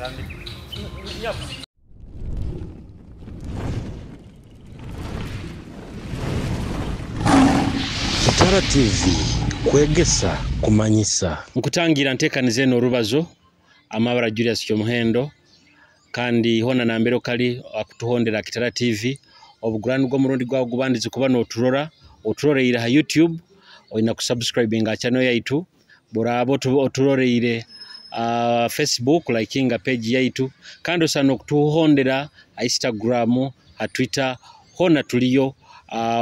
Kitara TV kwegesa kumanyisa. Nkutangira ntekaniza eno orubazo amabara Julius Kyomuhendo kandi hona nambere kali akutuhondera Kitara TV obugurani gw'omurundi gwawe gubandize kuba n'oturora oturoreire ha YouTube oyina kusubscribinga channel yaitu buraba oturoreire Facebook likinga page yaitu kandi osana okutuhondera ha Instagram ha Twitter hona tuliyo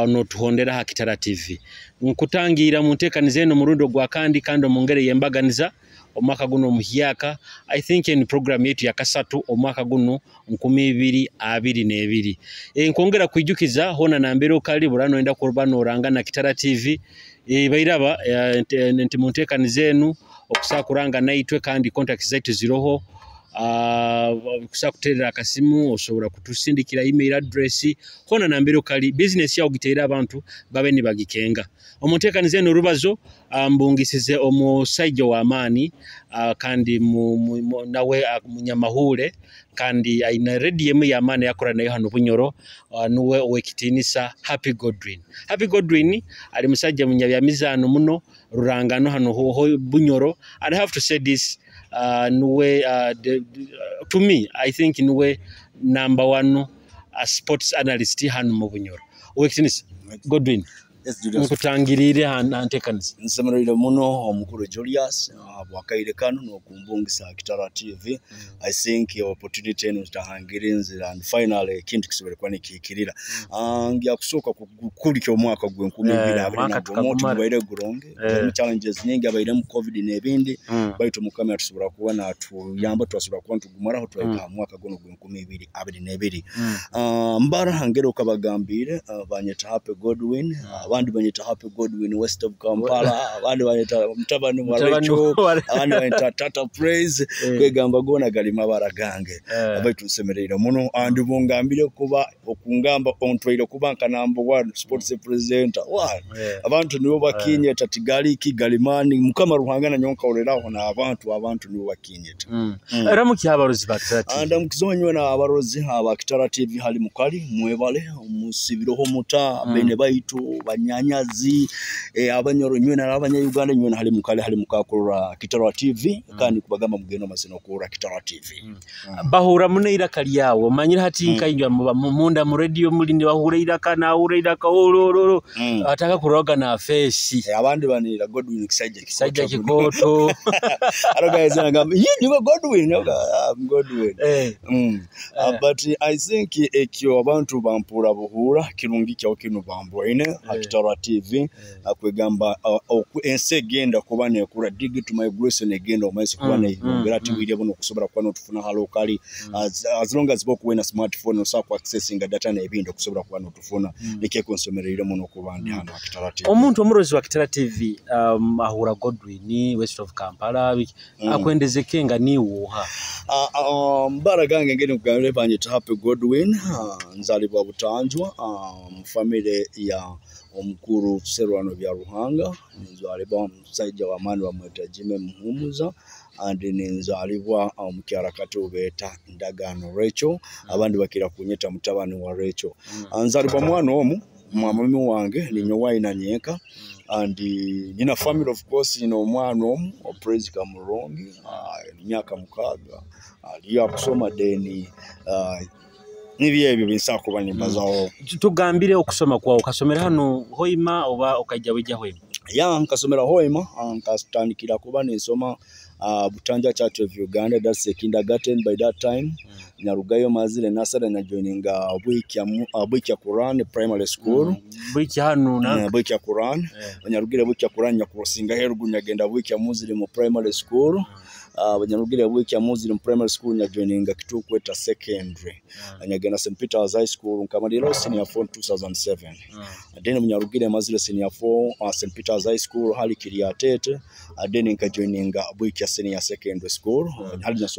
notuhondera ha Kitara TV. Nkutangira mu nteekaniza eno murundi ogwa kandi kandi omungere yembaganiza omwaka guno omuhyaka. I think en program yetu ya kasatu omwaka guno 2022. Nkwongera kwijukiza hona nambere okali burano enda kuba noranga na Kitara TV bairaba nti mu nteekaniza enu okusakuranga naitwe kandi contacts zaitu ziroho. Kusa kuterera akasimu osobola kutusindikira email address hona nambere okali business yawo giteera abantu babe nibagikenga. Omunteekaniza eno orubazo mbungisize omusajja w'amaani kandi nawe munyamahule kandi aina radio emu y'amaani yakora nayo hano Bunyoro, nuwe owekitiinisa Happy Godwin. Happy Godwin ali musajja munyabyamizaano muno rurangano hano Bunyoro, and I have to say this, nuwe to me I think nuwe number one sports analyst hano mu Bunyoro. Owekitinisa Godwin. Yes, Julius. Nkutangirire hantekanisa. Nsemererire muno omukuru Julius bwakaire kano n'okumbungisa Kitara TV. I think opportunity eno zitahangirinzira and finally ekintu kisobole kuba nikihikirira. Ngya kusooka kukulika omwaka gwe 2021 tubaire guronge. Challenges nyingi abairemu COVID n'ebindi baitu mukama atusobola kuba natuyamba twasobola kuba ntugumaraho twahika mwaka guno gwe 2022. Mbara hangere okabagambire banyeta Happy Godwin, abandi banyeta Happy Godwin West of Kampala, abandi banyeta mutabani wa Rachel, abandi banyeta Tata Praise, kwegamba gona gali mabara gange. Abaitu nsemererire muno andi bungambire kuba okungamba ontwaire kuba nka number 1 sports presenter. Abantu nibo bakinyeta tigali kigalimani mukama Ruhanga na nyonka oreraho na abantu nibo bakinyeta. Era muki abarozi ba Kitara TV? Anda mukizonywe na abarozi aba Kitara TV hali mukali mwebale musibiroho muta bene baitu banyanyazi abanyoro nywe na abanya Uganda nywe hali mukali hali mukakurura Kitara TV kandi kubagamba mugendo masino kurura Kitara TV. Bahura mune iraka lyawo manyira hati nkainywa munda mu radio mulindi bahura iraka na hura iraka olololo ataka kuroga na face. Abandi banira Godwin kisajja kikoto. Aroga ngamba ye niwe Godwin, I'm Godwin. But I think ekyo abantu bampura buhura kirungi kyawo kino bamboine Kitara TV akwegamba ensi egenda kuba nekura digital migration egenda omaiso kuba neyongera tiwire buno okusobola kuba notufuna halo kali as long as bokuwe na smartphone osobola ku accessinga data n'ebindi okusobola kuba notufuna nikyo konsomererire muno okuba ndi hano Kitara TV. Omuntu omurozi wa Kitara TV ahura Godwin West of Kampala akwendezeke nga niwuha. Mbara gange ngeni kugambire banyeta Happy Godwin, nzalibwa Butanjwa mu family ya omukuru Serwano bya Ruhanga, nzalibwa omusajja w'amaani bamweta Jimmy Muhumuza and nzalibwa omukyala Katubeta Ndagano Rachel, abandi bakira kunyeta mutabani wa Rachel. Nzalibwa mwana omu mwamami wange ninyo na nyenka and nina family of course nina omwana omu Praise Kamurongi myaka 6 aliyo akusoma deni nibyo ebyo binsakuba nimbazaho. Tugambire okusoma kwawe okasomera hano Hoima oba okajja wijja Hoima? Ya nkasomera Hoima, nkatandikira kuba nensoma Butanja Church of Uganda, that's a kindergarten by that time. Nyarugayo mazire nasara na joininga Bwikya Quran Primary School. Bwikya hano na Bwikya Quran. Banyarugire Bwikya Quran nyakurosinga herugu nyagenda Bwikya Muslim Primary School. Banyarugire Bwikya Muslim Primary School nyajoininga Kitukweta Secondary. Nyagenda St Peter's High School nkamalira senior 4 2007. Then munyarugire mazire senior 4 St Peter's High School hali Kiryatete. Then nkajoininga Bwikya Senior Secondary School.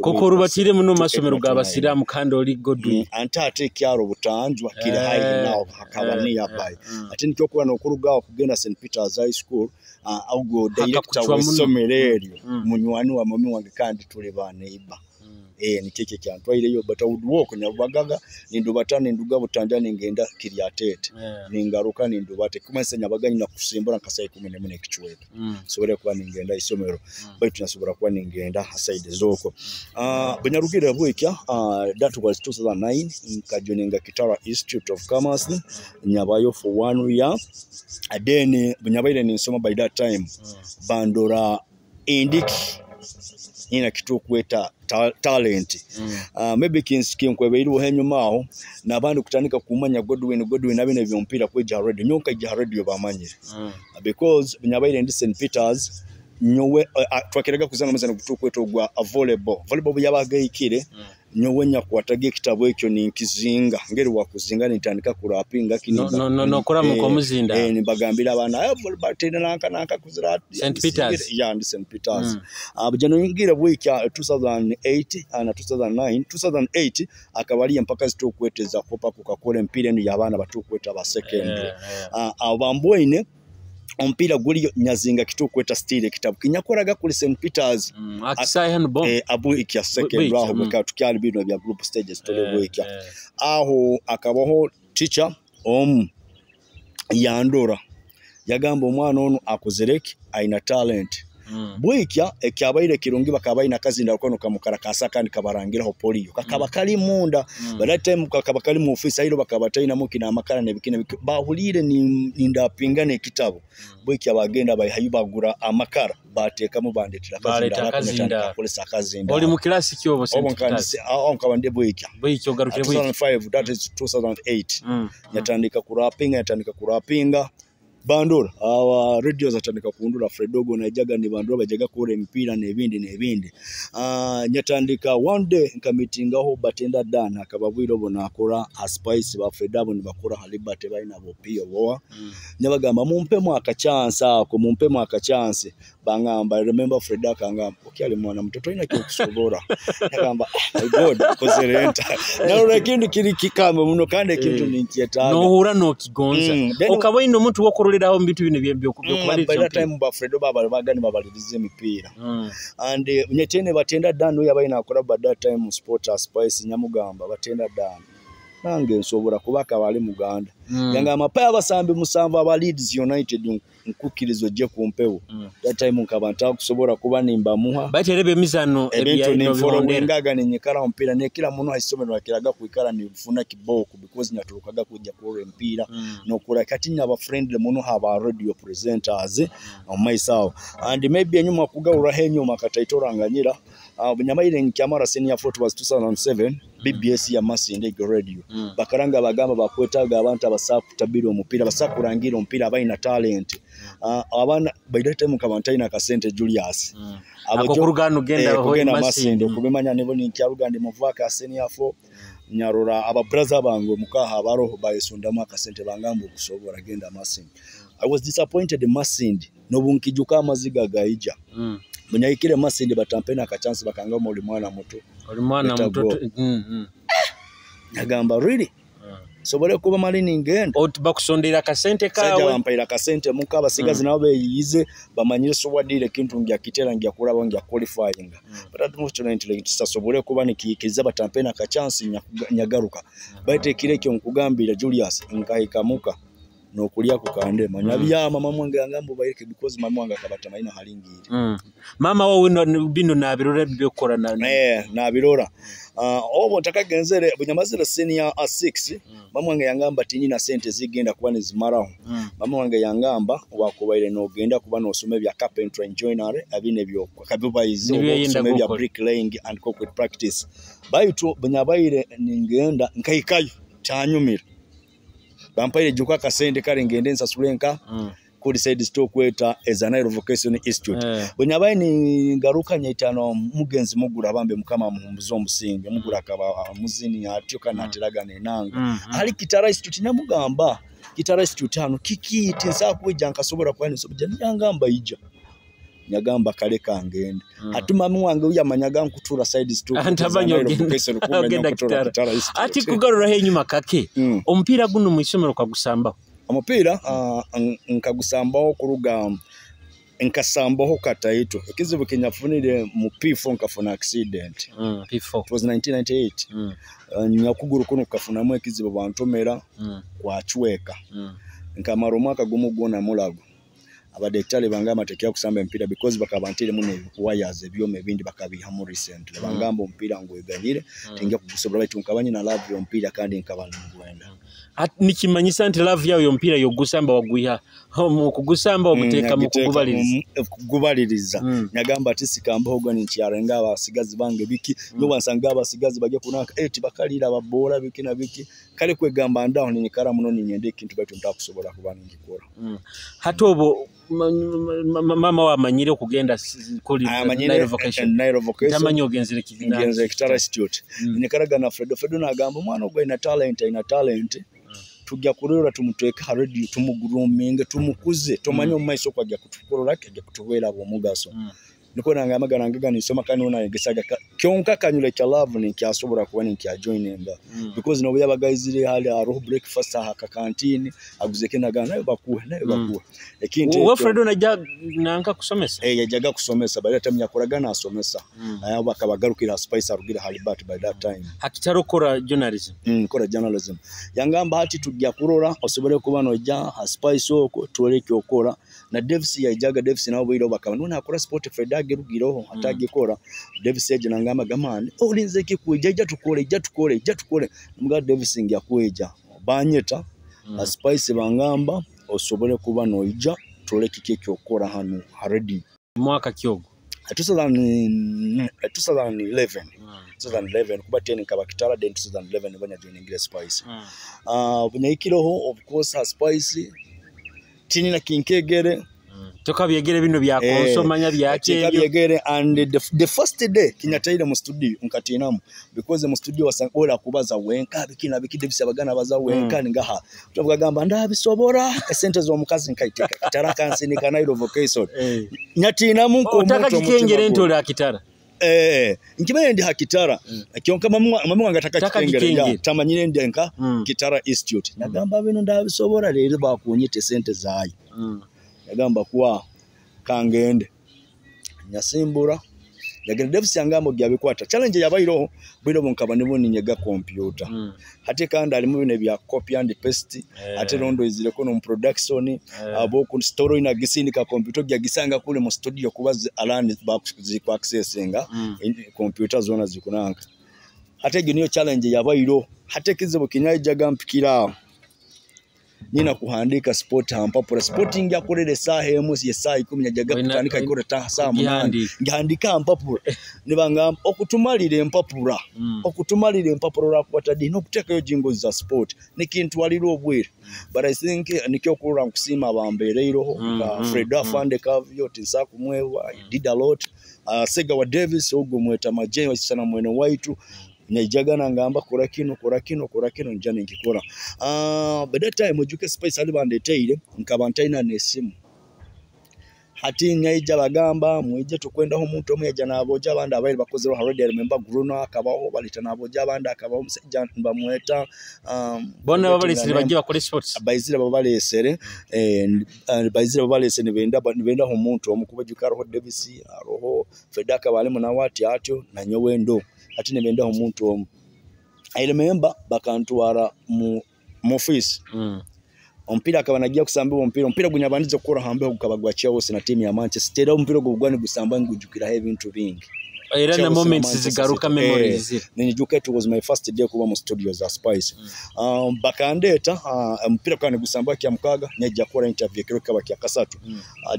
Koko rubatire muno masomero g'abasiramu kandi oli Godwin. Ante kyaro Butanjwa kiri high now hakaba nearby. Ate nikyo kuba nokurugaho kugenda St Peter's High School ahubwo director w'isomero eryo munywani wa mami wange kandi tuli ba neighbor. Nikyo ekyo ekyantwaireyo, but I would walk, nyarubagaga nindubata ninduga Butanja ningenda Kiryatete, ningaruka nindubata, kumanyisa nyabaga nyina kusimbura nka saa 11 n'ekicweka, nsobole kuba ningenda isomero, baitu nasobora kuba ningenda ha side z'okwo. Bwe nyarugire Bwikya, that was 2009, nkajoininga Kitara Institute of Commerce, nyabayo for one year. Then bwe nyabaire ninsoma, by that time bandora indiki nyina kitukweta talent. Maybe kinkwebeiriho enyuma aho nabandi kutandika kumanya Godwin abine ebyomupiira kweja ha radio, nyowe nkaija ha radio bamanyire, because nyabaire ndi St Peters, nyowe twakiraga kuzana omuzano gutukweta ogwa volleyball. Volleyball bwe yabaga nyowe nyakwataga ekitabo ekyo ninkizinga ngeri wakuzinga, nitandika kurapinga. Nokora mu komuzinda. Nimbagambira abaana, volleyball tena nanka nanka kuzira. St Peters. Ya, ndi St Peters. Bujano yingira Bwikya 2008 na 2009, 2008 akaba ari empaka zitukweteza Copa Coca-Cola, empira enu y'abaana batukweta ba secondary. Abo bambwoine omupiira guliyo, nyazinga kitukweta style ekitabu kinyakoraga kuli St Peters. Akisaye hano bo. Abu ikya secondary aho, bweka tukyali bino bya group stages tuli Bwikya. Aho akabaho teacher omu yandora, yagamba omwana onu akozereki, aina talent. Bwikya ekyabaire kirungi, bakaba baina akazinda kono kamukara kasa kandi kabarangiraho polio kakaba kali munda. By that time kakaba kali mu office airo, bakaba tainamu kina amakara nebikina bahulire nindapinga ekitabo. Bwikya bagenda bayihayo bagura amakara batekamu bandetera. Bareta akazinda. Akakolesa akazinda. Oli mu kilasi ki obo? Obo St Peters? Aho nkaba ndi Bwikya. Bwikya, ogarukire Bwikya. 2005, that is 2008. Nyatandika kurapinga bandura awa radio zatandika kundura, Fredogo naijaga ni bandura bajaga kura emipiira n'ebindi n'ebindi. Nyatandika one day nkamitingaho Batenda Dan, akaba bwire obwo nakora ha Spice, ba Fred abo nibakora ha Liberty, balina bopiyo boa. Nyabagamba mumpemu akachansi ako, mumpemu akachansi. Bangamba, I remember Fred akangamba, okyali mwana muto, tolina kyokusobola. Nyagamba, "Ah, my God, kozere nta narora ekintu kiri kikambe muno kandi ekintu ninkyetaaga." Nohura nokigonza. Okaba oyina omuntu wokuroleraho mu bintu bino By byokubaliriza. that time ba Fredo baba bagani babaliriza emipiira. And nyetene Batenda Dan oyo abaina akola by that time Sport Spice, nyamugamba, Batenda Dan, nange nsobola kuba akaba ali Muganda. Yangamba, pa abasambi 7 aba Leeds United nkukkiriza ojje ku mpewo. That time nkaba ntakusobola kuba nimbamuha. Baitu era ebyemizano ebintu nobihondera. Ninfollowingaga, ninyikara omupiira nekira muno haisomero akiraga kwikara nifuna kibooko because nyaturukaga kujja kurora emipiira. Nokura kati nyaba friendly muno haba radio presenters omumaiso aho. And maybe enyuma kugawuraho enyuma kataito bunyamaire nkyamara senior four was 2007, BBS ya Masindi Eagle Radio. Bakaranga bagamba bakwetaaga abantu abasakutabira omupiira, basakurangira omupiira, abalina talent. Abaana by that time nkaba ntalina akasente, Julius. Ako kurugano ugenda Eh, ho kugenda Masindi. Masindi okubimanya nibo ninkyaruga ndi muvaaka senior four, nyarora ababraza bange mukaha abaroho bayesundamu akasente, bangamba okusobola genda Masindi. I was disappointed Masindi, nobunkijuka amaziga gaija. Munyayikire Masindi batampe nakachansi, bakangamba oli mwana muto. Oli mwana Better muto. go. Nagamba, really, sobole kuba mali ningenda. Oti bakusondera akasente sajja kawe. Bampaire akasente muka abasigazi nabo beyiyize bamanyire sowadire ekintu ngya ngyakulaba ngya qualifying. But unfortunately kisasobole kuba nikiikiriza batampe nakachansi nyagaruka. Baitu ekiro ekyo nkugambira Julius, nkahika muka nokulya kukandema, nyabyama mama wange yangamba obaireke because mama wange akaba tamalina halingiire. Mama wowe bino nabirora byokora na Eh, nabirora. Obwo ntakagenzere bunyamazire senior 6, mama wange yangamba tinyina sente zigenda kuba nizimaraho. Mama wange yangamba wakubaire nogenda kuba nosoma ebya carpentry and joinery abine byo kabibayizi Nibyo oba yenda okusoma ebya gukora. bricklaying and concrete practice. Baitu bunyabaire ningenda nkahikayo kyanyumira, bampaire juka akasente kale ngende nsasule nka kuli side stokweta eza Nile Vocation Institute. Bwe nyabaye ningaruka nyaitano mugenzi mugura bambe mukama muhumbuza omusinge, mugura akaba muzini atyo kanateraga nenanga. Ali Kitara Institute, nyamugamba, Kitara Institute hano kiki tinsa kwijja nkasobola kuba nsobola? Nyangamba ija, nyagamba kale kangende. Ati mami wange uyamanyaga nkutura side sto Antabanya ogenda Kitara. Ati kugaruraho enyuma kake, omupiira guno mu isomero kagusambaho? Omupiira nkagusambaho kuruga Nkasambaho kataito. Ekizibu kinyafunire mu P4, nkafuna accident. P4. It was 1998. Nyakuguru kuno kukafunamu ekizibu, bantomera, kwacweka. Nkamara omwaka gumu gwona mulago. Abadaktari bangamba tekya kusamba empiira because bakaba banteiremu ne wires, ebyoma ebindi bakabihamu recently. Bangamba omupiira ngweganyire, tinja kugusobola, baitu nkaba nyina love y'omupiira kandi nkaba ningwenda. Nikimanyisa nti love yawe y'omupiira yogusamba wagwiha mu kugusamba, oguteeka mu kugubaliriza. Kugubaliriza. Nyagamba ati sikambaho gwa ninkyarenga abasigazi bange biki, noba nsanga abasigazi bajya kunaka tibakalira baboora biki na biki, kale kwegamba ndaho ninyikara muno ninyenda ekintu baitu ntakusobola kuba ningikora. Hati obwo mama wamanyire okugenda kuli Amanyire. Nile Vocation? Nile Vocation. Tamanyi ogenzere Ngenze Kitara Institute. Nyikaraga na Fredo. Fredo nagamba omwana ogwo alina talent, alina talent, tujja kulora tumutweke ha radio, tumugroominge, tumukuze, tomanye omu maiso okwo ajja kutukorora, ajja kutubeera omugaso. Niko nangamaga nangaga nisoma kandi nayegesaga kyonka kanyula ekya love ninkyasobola kuba ninkyajoininga because nobu yabaga aizire hali hariho breakfast aha kakantini aguzeke nagana nayo bakuhe nayo bakuhe ekintu We ekyo. Fredo najja nanka kusomesa? Eh, yajjaga kusomesa by that time, yakoraga nasomesa. Abo bakabagarukira Spice, arugira Halibat by that time. Hakitara okora journalism? Kola journalism. Yangamba hati tujja kurora osobole kuba nojja ha Spice okwo twoleke okora. Na Davis yaijaga, Davis nabo bwire bakaba none akora sport, Fred agerugireho atagikora. Davis yaje nangamba gamani olinze kikuja, ijja tukole, ijja tukole, ijja tukole. Mga Davis ngya kweja banyeta ha Spice, bangamba osobole kuba noija twoleke kiki ekyokora hano ha radio. Mwaka kyogo? 2011, 2011, kuba 10 nkaba Kitara, then 2011 banya joiningire Spice. Bunyayikireho of course ha Spice tinina kinkegere. Tokabyegere bino bya konsomanya byaki ebyo. Byegere and the first day kinyataire mu studio nkatinamu because mu studio wasanga ola kubaza wenka biki na biki, Davis abagana baza wenka. Ngaha tuvuga gamba ndabisobora, esente z'omukazi nkaiteka Kitara kansinika Nile Vocation. Nyatinamu Otaka nk'omuntu. kikengere nti oli akitara. Eh, nkimanye ndi hakitara kyonka mamu wange ataka Taka kikengere kikengere. Ya tamanyire ndi nka Kitara Institute. Nagamba bino ndabisobora, leero bakunyita esente zaayo. Yagamba kuwa kangende nyasimbura yagenda. Davis yangamba gyabikwata. Challenge yabayiroho bwire bunkaba nibo ninyega computer. Ate kandi alimu bino ebya copy and paste. Ate rondo izireko no production. Abo ku story inagisindika computer gyagisanga kule mu studio kuba alani bakuziku accessinga. Computer zona zikunanka. Ate egyo niyo challenge yabairo. Ate kizibu kinyayijaga mpikira nina kuhandika sport hampapura, sport ngyakorera esaaha emu ye 10:00 nyajaga kutandika ikora ta saa 8. Ogihandika. Ngihandika hampapura nibangamba okutumalira empapura. Okutumalira empapura olwakwata ddi n'okuteekayo jingo za sport nikintwalira obwire, but I think nikyo okulora nkusiima abambeereiroho nga Fred Afande Kavyo tinsakumwewa, he did a lot. Segawa Davis ogwo mweta maje wasana mwene waitu naijagana ngamba kora kino, kora kino, kora kino, nja ninkikora. By that time ojuke Spice ali bandeteire nkaba ntaina n'esimu. Hati nyaija bagamba mwije tukwendaho omuntu omwe yaja n'aboja abandi abaire bakozereho already. I remember Bruno akabaho, balita n'aboja abandi akabaho omusajja nibamweta Bonna babalesere bajje bakole sports. Baizire babalesere, baizire babalesere nibendaho omuntu omu kuba juka hariho Davis, hariho Fedaka balimu nawe ati atyo nanyowe ndo ati nibendaho omuntu omu. I remember bakantwara mu office. Omupiira akaba najja kusambibwa omupiira gunyabandize kukora hambeho gukaba gwa Chelsea na tiimu ya Manchester. Era omupiira ogwo gwa nigusamba ngujukiraho ebintu bingi. Era na Chelsea na moments Manchester zigaruka, City. memories zira. Ninyijuka it was my first day kuba mu studio za Spice. Bakandeeta omupiira gukaba nigusamba kya mukaaga, nyajja kukora interview ekiro kikaba kya kasatu.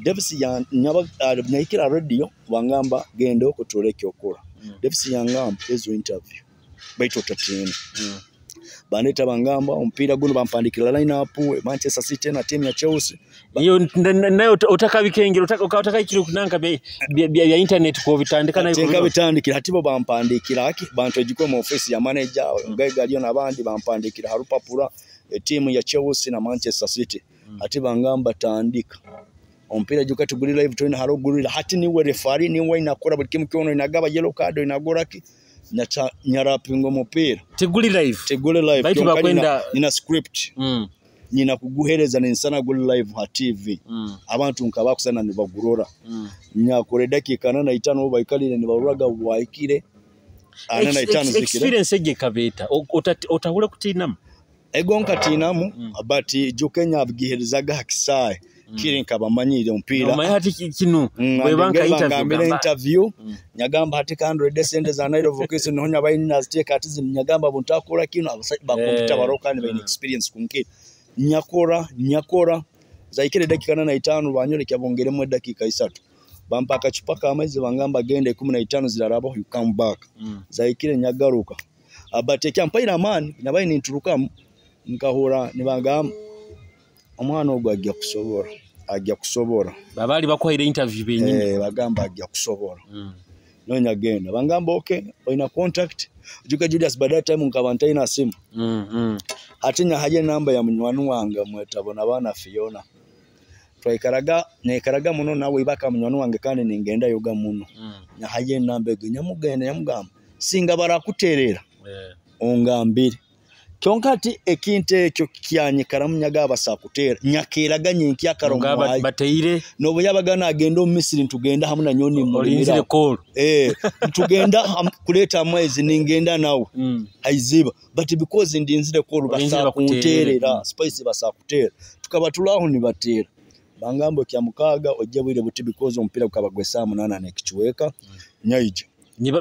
Davis ya nyaba nyayikira radio bangamba genda okutwala ekyokora. Davis yangamba ezo interview baitu otatiina. Bandeeta bangamba omupiira guno bampandikira line up Manchester City na tiimu ya Chelsea. Iyo nayo otakabikengera otakayikira okunanka bya internet kwobitandika nayo. Tinka kubirora. Bitandikira hati bo bampandikira aki bantu ejikwe mu office ya manager Gaiga aliyo n'abandi bampandikira harupapura etiimu ya Chelsea na Manchester City. Ati bangamba tandika omupiira juka tuguli live tulina harogulira hati niwe referee, niwe inakora buli kimu kyono, inagaba yellow card, inagora ki nyarapinga omupiira. Teguli live. Tegule live. Baitu Kyonka bakwenda nina script. Nyina kuguhereza ninsana guli live ha TV. Abantu nkabakusana nibagurora. Nyakora edakiika 45, obu baikalire nibaruraga bwahikire 45 zikire. Experience egi ekabeeta otahure kutiinamu? Ego, nkatiinamu, but juke nyabigiherezaga ha kisaahe kiri nkabamanyire omupiira. Omanyi hati kinu bweba nka interview. Bangambire gamba interview, nyagamba hati kandi sente za Nile Vocation niho nyabaye naziteeka, ati zino nyagamba buntakora kino abasajja bakompyuta baroho kandi baine experience kunkira. Nyakora, nyakora, zaikire edakiika 45, banyolekya bongeremu edakiika 3, bampa akacupa k'amaizi, bangamba genda, 15 zirarabaho, you come back. Zaikire nyagaruka. But ekyampaire amaani, nabaye ninturukamu nkahura nibagamba omwana ogwo ajja kusobora, ajja kusobora. Babaali bakuhaire interview benyini? Eh, bagamba ajja kusobora. No nyagenda, bangamba okay, olina contact Juka Julius. By that time nkaba ntalina simu. Ate nyahaye namba ya munywani wange mwetabo nabaana Fiona, twaikaraga naikaraga muno nawe ibaka munywani wange kandi ningenda yoga muno. Nyahaye enamba ego, nyamugenda nyamugamba singa barakuterera ongambire. Kyonka ati ekintu ekyo kyanyikaramu, nyagaba sakutera nyakeraga nyenkyakara. Nga omwayi bateire. Nobu yabaga nagenda omu Misiri, ntugenda hamu nanyoni. Olinzire Mulimira call. Eh, ntugenda kuleta amaizi, ningenda nawe aiziba, but because ndinzire call Olinzire bakuterere. basakunterera Spice basakutera, tukaba tulaho nibatera, bangamba kya mukaaga ojje bwire buti, because omupiira gukaba gwe saa 8 n'ekichweka, nyaija.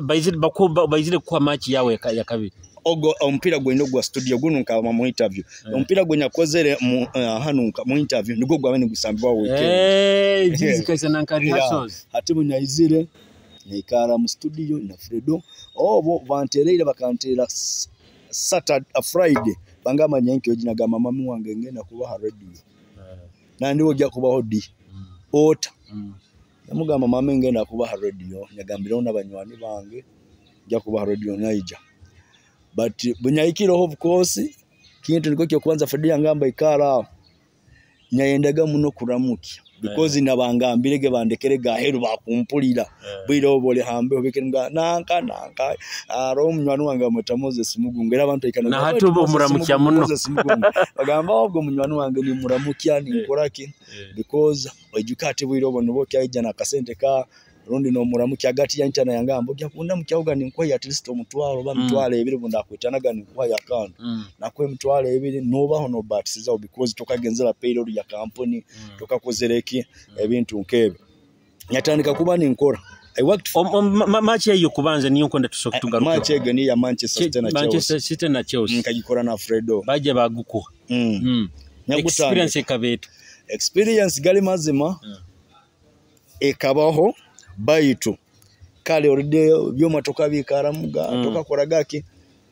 Baizire kukuha match yawe ya kabiri. Ogo omupiira gwine gwa studio guno nkaba mu interview. Omupiira gwe nyakozere mu hanu mu interview nigwo gwabe nigusambibwa weekend. Eh, zikaisana nka rehearsals. Ate bunyaizire naikara mu studio na Fredo, obo bantereire bakantera Saturday, Friday, bangamba nyenkyo ginagamba mami wange ngenda kubaha radio nandi ojja kubaho di ota. Namugamba mami ngenda kubaha radio, nyagambiraho n'abanywani bange nja kubaha radio, naija. But bunyaikireho, of course kintu niko kyokubanza Fredo yangamba ikara aho, nyayendaga muno kuramukya because nabangambirege bandekere gaheru bakumpulira bwire obo boli hambe bikenga nanka nanka aro omunywani wange bamweta Moses Mugunga, era abantu aikana Na hati oba omuramukya muno. Moses Mugunga, bagamba obwo munywani wange nimuramukya ninkoraki, because oijuka ati bwire obwo nibwo kyaija nakasente ka rundi nomuramukya agati yantana yangamba ojja kundamukya uga ninkuha at least 10 oba 20,000 bundakwitanaga ninkuha yakando. Nakuha 20,000 nobaho nobatisizaho because tokagenzera payroll ya kampuni, tokakozere eki ebintu nk'ebyo. Nyatandika kuba ninkora, I worked for Match eyo kubanza niyo nkwenda tusoke tugaruke. Match ego ni ya Manchester City na Chelsea. Manchester City na Chelsea. Nkagikora na Fredo. Bajja bagukuha. Nyagutandika. Experience ekabeeta. Experience gali mazima ekabaho, baitu kale already byoma tokabikaramuga, tokakora gaki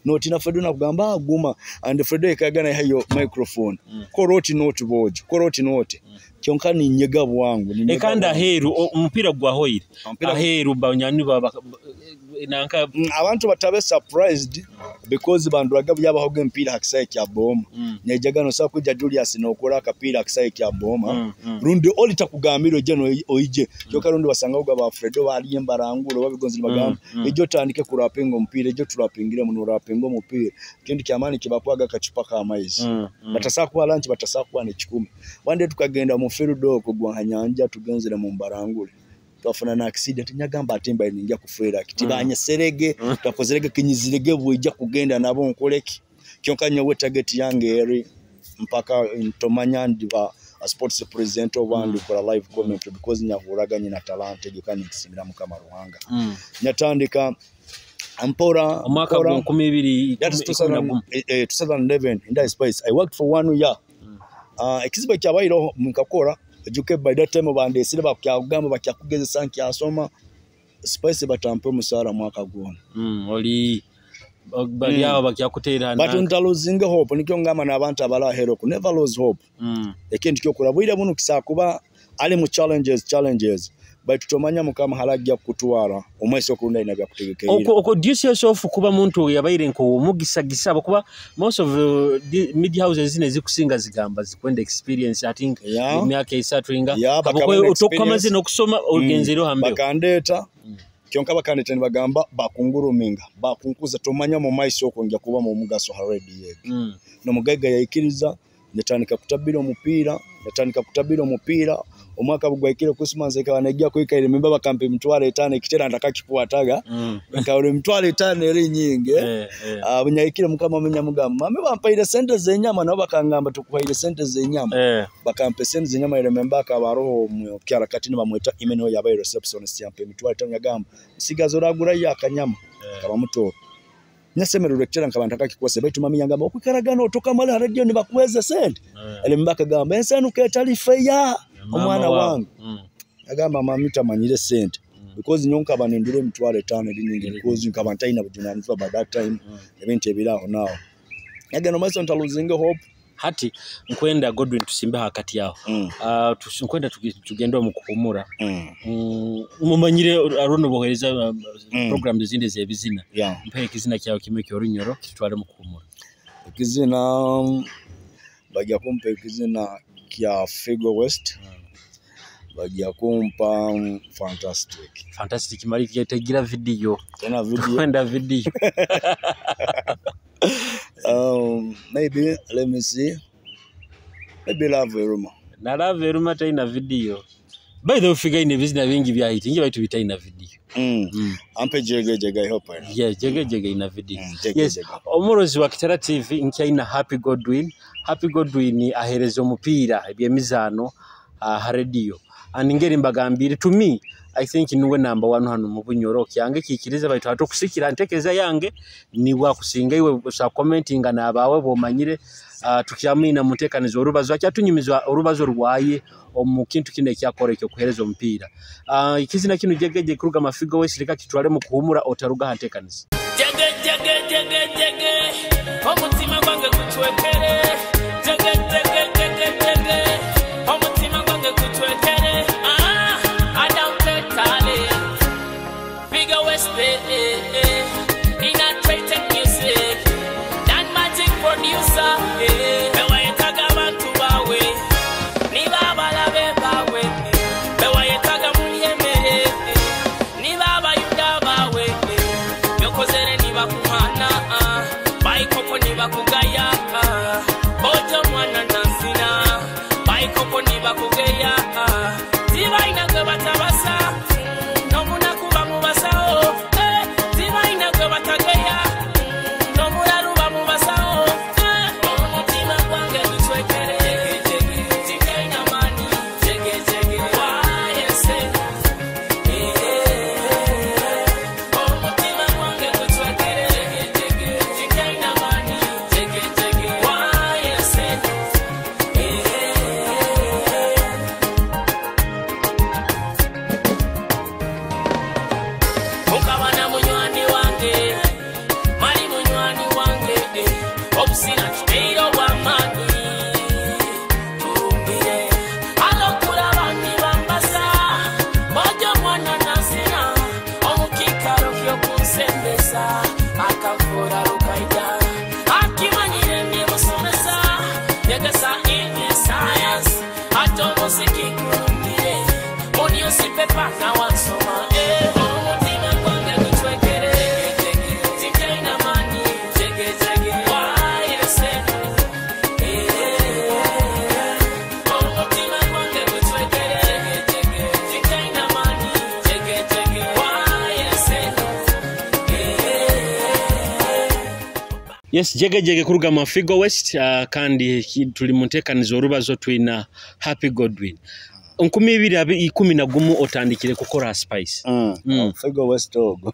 notina Fredo nakugamba, "Ah, guma," and Fredo ekagana hayo microphone, kora oti noti bojo, kora oti noti, kyonka ninyega bwangu, ninyega Ekandi bwangu. aheeru omupiira gwahoire. Aheeru banyani ba nanka. Abantu batabe surprised because banduraga byabahoga empiira hakisaye kya Boma. Nyaijaga nosobola kwija Julius nokora akapiira hakisaye kya Boma, rundi oli takugambira ojje oije, kyokka rundi wasangaho ba Fredo baliye mbarangura babigonzi nibagamba ejo tandike kurapinga omupiira, ejo turapingire muno rapinga omupiira. Kindi kyamaani kibakwaga akacupa k'amaizi, batasaa kuba lunch, batasaa kuba nekikumi. One day tukagenda mu field okwo gwa nyanja, tugenzere mu mbarangule, twafuna na accident, nyagamba ate mbaye ninja kufeera kiti, banyeserege twakozerege kinyizirege bwijja kugenda nabo nkoleki. Kyonka nyowe target yange eri mpaka ntomanya ndiba a sports presenter oba ndikola live commentary because nyahuraga nyina talent egyo kandi nkisimira Mukama Ruhanga. Nyatandika mpora Omwaka mpora. gwa 2011. That's 2000, 2011 in that space I worked for one year. Ekizibu ekyabayireho nkakora ejuke by that time bandesire bakyakugamba bakyakugezesa nkyasoma Spice batampe omusaara mwaka gwona. Oli bali awo bakyakuteera. But ntalosinge hope, nikyo ngamba n'abantu abalahero ku never lose hope. Ekintu kyokora bwire buno kisakuba ali mu challenges, but tomanya Mukama halajja kukutwara omwesi okulunda ina byakutegekeire. Oko introduce yourself kuba muntu yabaire nko omugisagisa kuba most of the media houses zino ezikusinga zigamba zikwenda experience, I think emyaka 3 inga. Yeah, bakaba na Otokamaze experience. n'okusoma ogenzero hambe. Bakandeeta, kyonka bakandeeta nibagamba bakunguruminga bakunkuza, tomanya mu maiso okwo nja kuba mu mugaso ha radio egi. Nomugaiga yaikiriza Netandika kutabira omupiira, netandika kutabira omupiira. Omwaka bugwahikire Christmas ekaba nejja kuhika, remember bakampa 50,000, ekitera ntakakikwataga. Nkabura 50,000 eri nyingi. Ah, bunyahikire mukama munyamugamba, mami bampaire sente z'enyama, nabo bakangamba tukuhaire sente z'enyama. Bakampa sente z'enyama. I remember akaba aroho mu kyarakati nibamweta Imene, we yabaire receptionist, yampa 50,000, yagamba nsigaza oragurayo akanyama. Akaba muto, nyasemererwa ekitera nkaba ntakakikwasa, baitu mami yangamba okwikaragana otokamala ha radio nibakuweza sente. Remember akagamba ensi enu ketali fair, omwana wange. Agamba mami tamanyire sente, because nyo nkaba nindura 50,000 eri nyingi, because nkaba ntalina bujunanizibwa by that time. Ebintu ebiraho naho yagenda omaiso ntaluzinge hope. Hati nkwenda Godwin tusimbe hakati aho. Nkwenda tugende omu kuhumura. Mumanyire arono bohereza programs ezindi ez'ebizina. Mpe ekizina kyawe kimwe kyorunyoro kitwale mu kuhumura. Ekizina bajja kumpa ekizina kya Figo West, bajja kumpa Fantastic. Fantastic mali tegira video. Tena video. Kwenda video. Maybe let me see, maybe Love Eruma. Na Love Eruma taina video. By the way, Figa ine bizina bingi bya hit ingi baitu bitaina video. Ampe Jege Jege, I hope I know. Yeah, Jege Jege ina video. Jege Yes. Jege. Omurozi wa Kitara TV nkyaina Happy Godwin. Happy Godwin ahereza omupiira ebyemizaano ha radio. And ngeri mbagambire, to me I think niwe number one hano mu Bunyoro kyange kikiriza, baitu hatokusikira ntekeza yange niwe akusinga iwe sa commentinga nabawe bomanyire. Tukyamwina mutekanizo orubazo akyatunyumizwa orubazo rwaye omu kintu kino ekyakora ekyo kuhereza omupiira. Ikizina kino Jegeje kuruga Mafigo West, leka kitwale mu kuhumura, otaruga hantekanizo. Jege jege jege jege, omutima gwange gutwekere. Jege jege jege jege, omutima gwange gutwekere. Ah, I don't play tally. Figo West, in a trade music. Dan Magic producer, bewayetaga abantu bawe, niba abalabe bawe, bewayetaga mulyemere, niba abayuda bawe, byokozere nibakuhana, baikoko nibakugaya, bojo mwana nansina, baikoko nibakugeya, tibalina gwe batabasa, n'omunaku bamubasawo, tibalina gwe batageya, n'omulalu bamubasawo, omutima gwange gutwekere, tigalina maanyi, wayese, omutima gwange gutwekere, tigalina maanyi, wayese. Mukabana munywani wange, mali munywani wange, obusira kiteiro bw'amaanyi turumbire alokulaba nibambasa bojo mwana nasina omukikaro ky'okunsembesa akavura rukaija akimanyire ndi musomesa nyegesa ini science ate omuziki gulumbire mu newspaper nawansoma, omutima gwange gutwekere, tigalina maanyi, wayese, omutima gwange gutwekere, tigalina maanyi, wayese. Yes, Jege Jege kuruga Mafigo West. Kandi tuli mu nteekanizo orubazo twina Happy Godwin. 2011 otandikire kukora Spice. Figo West ogo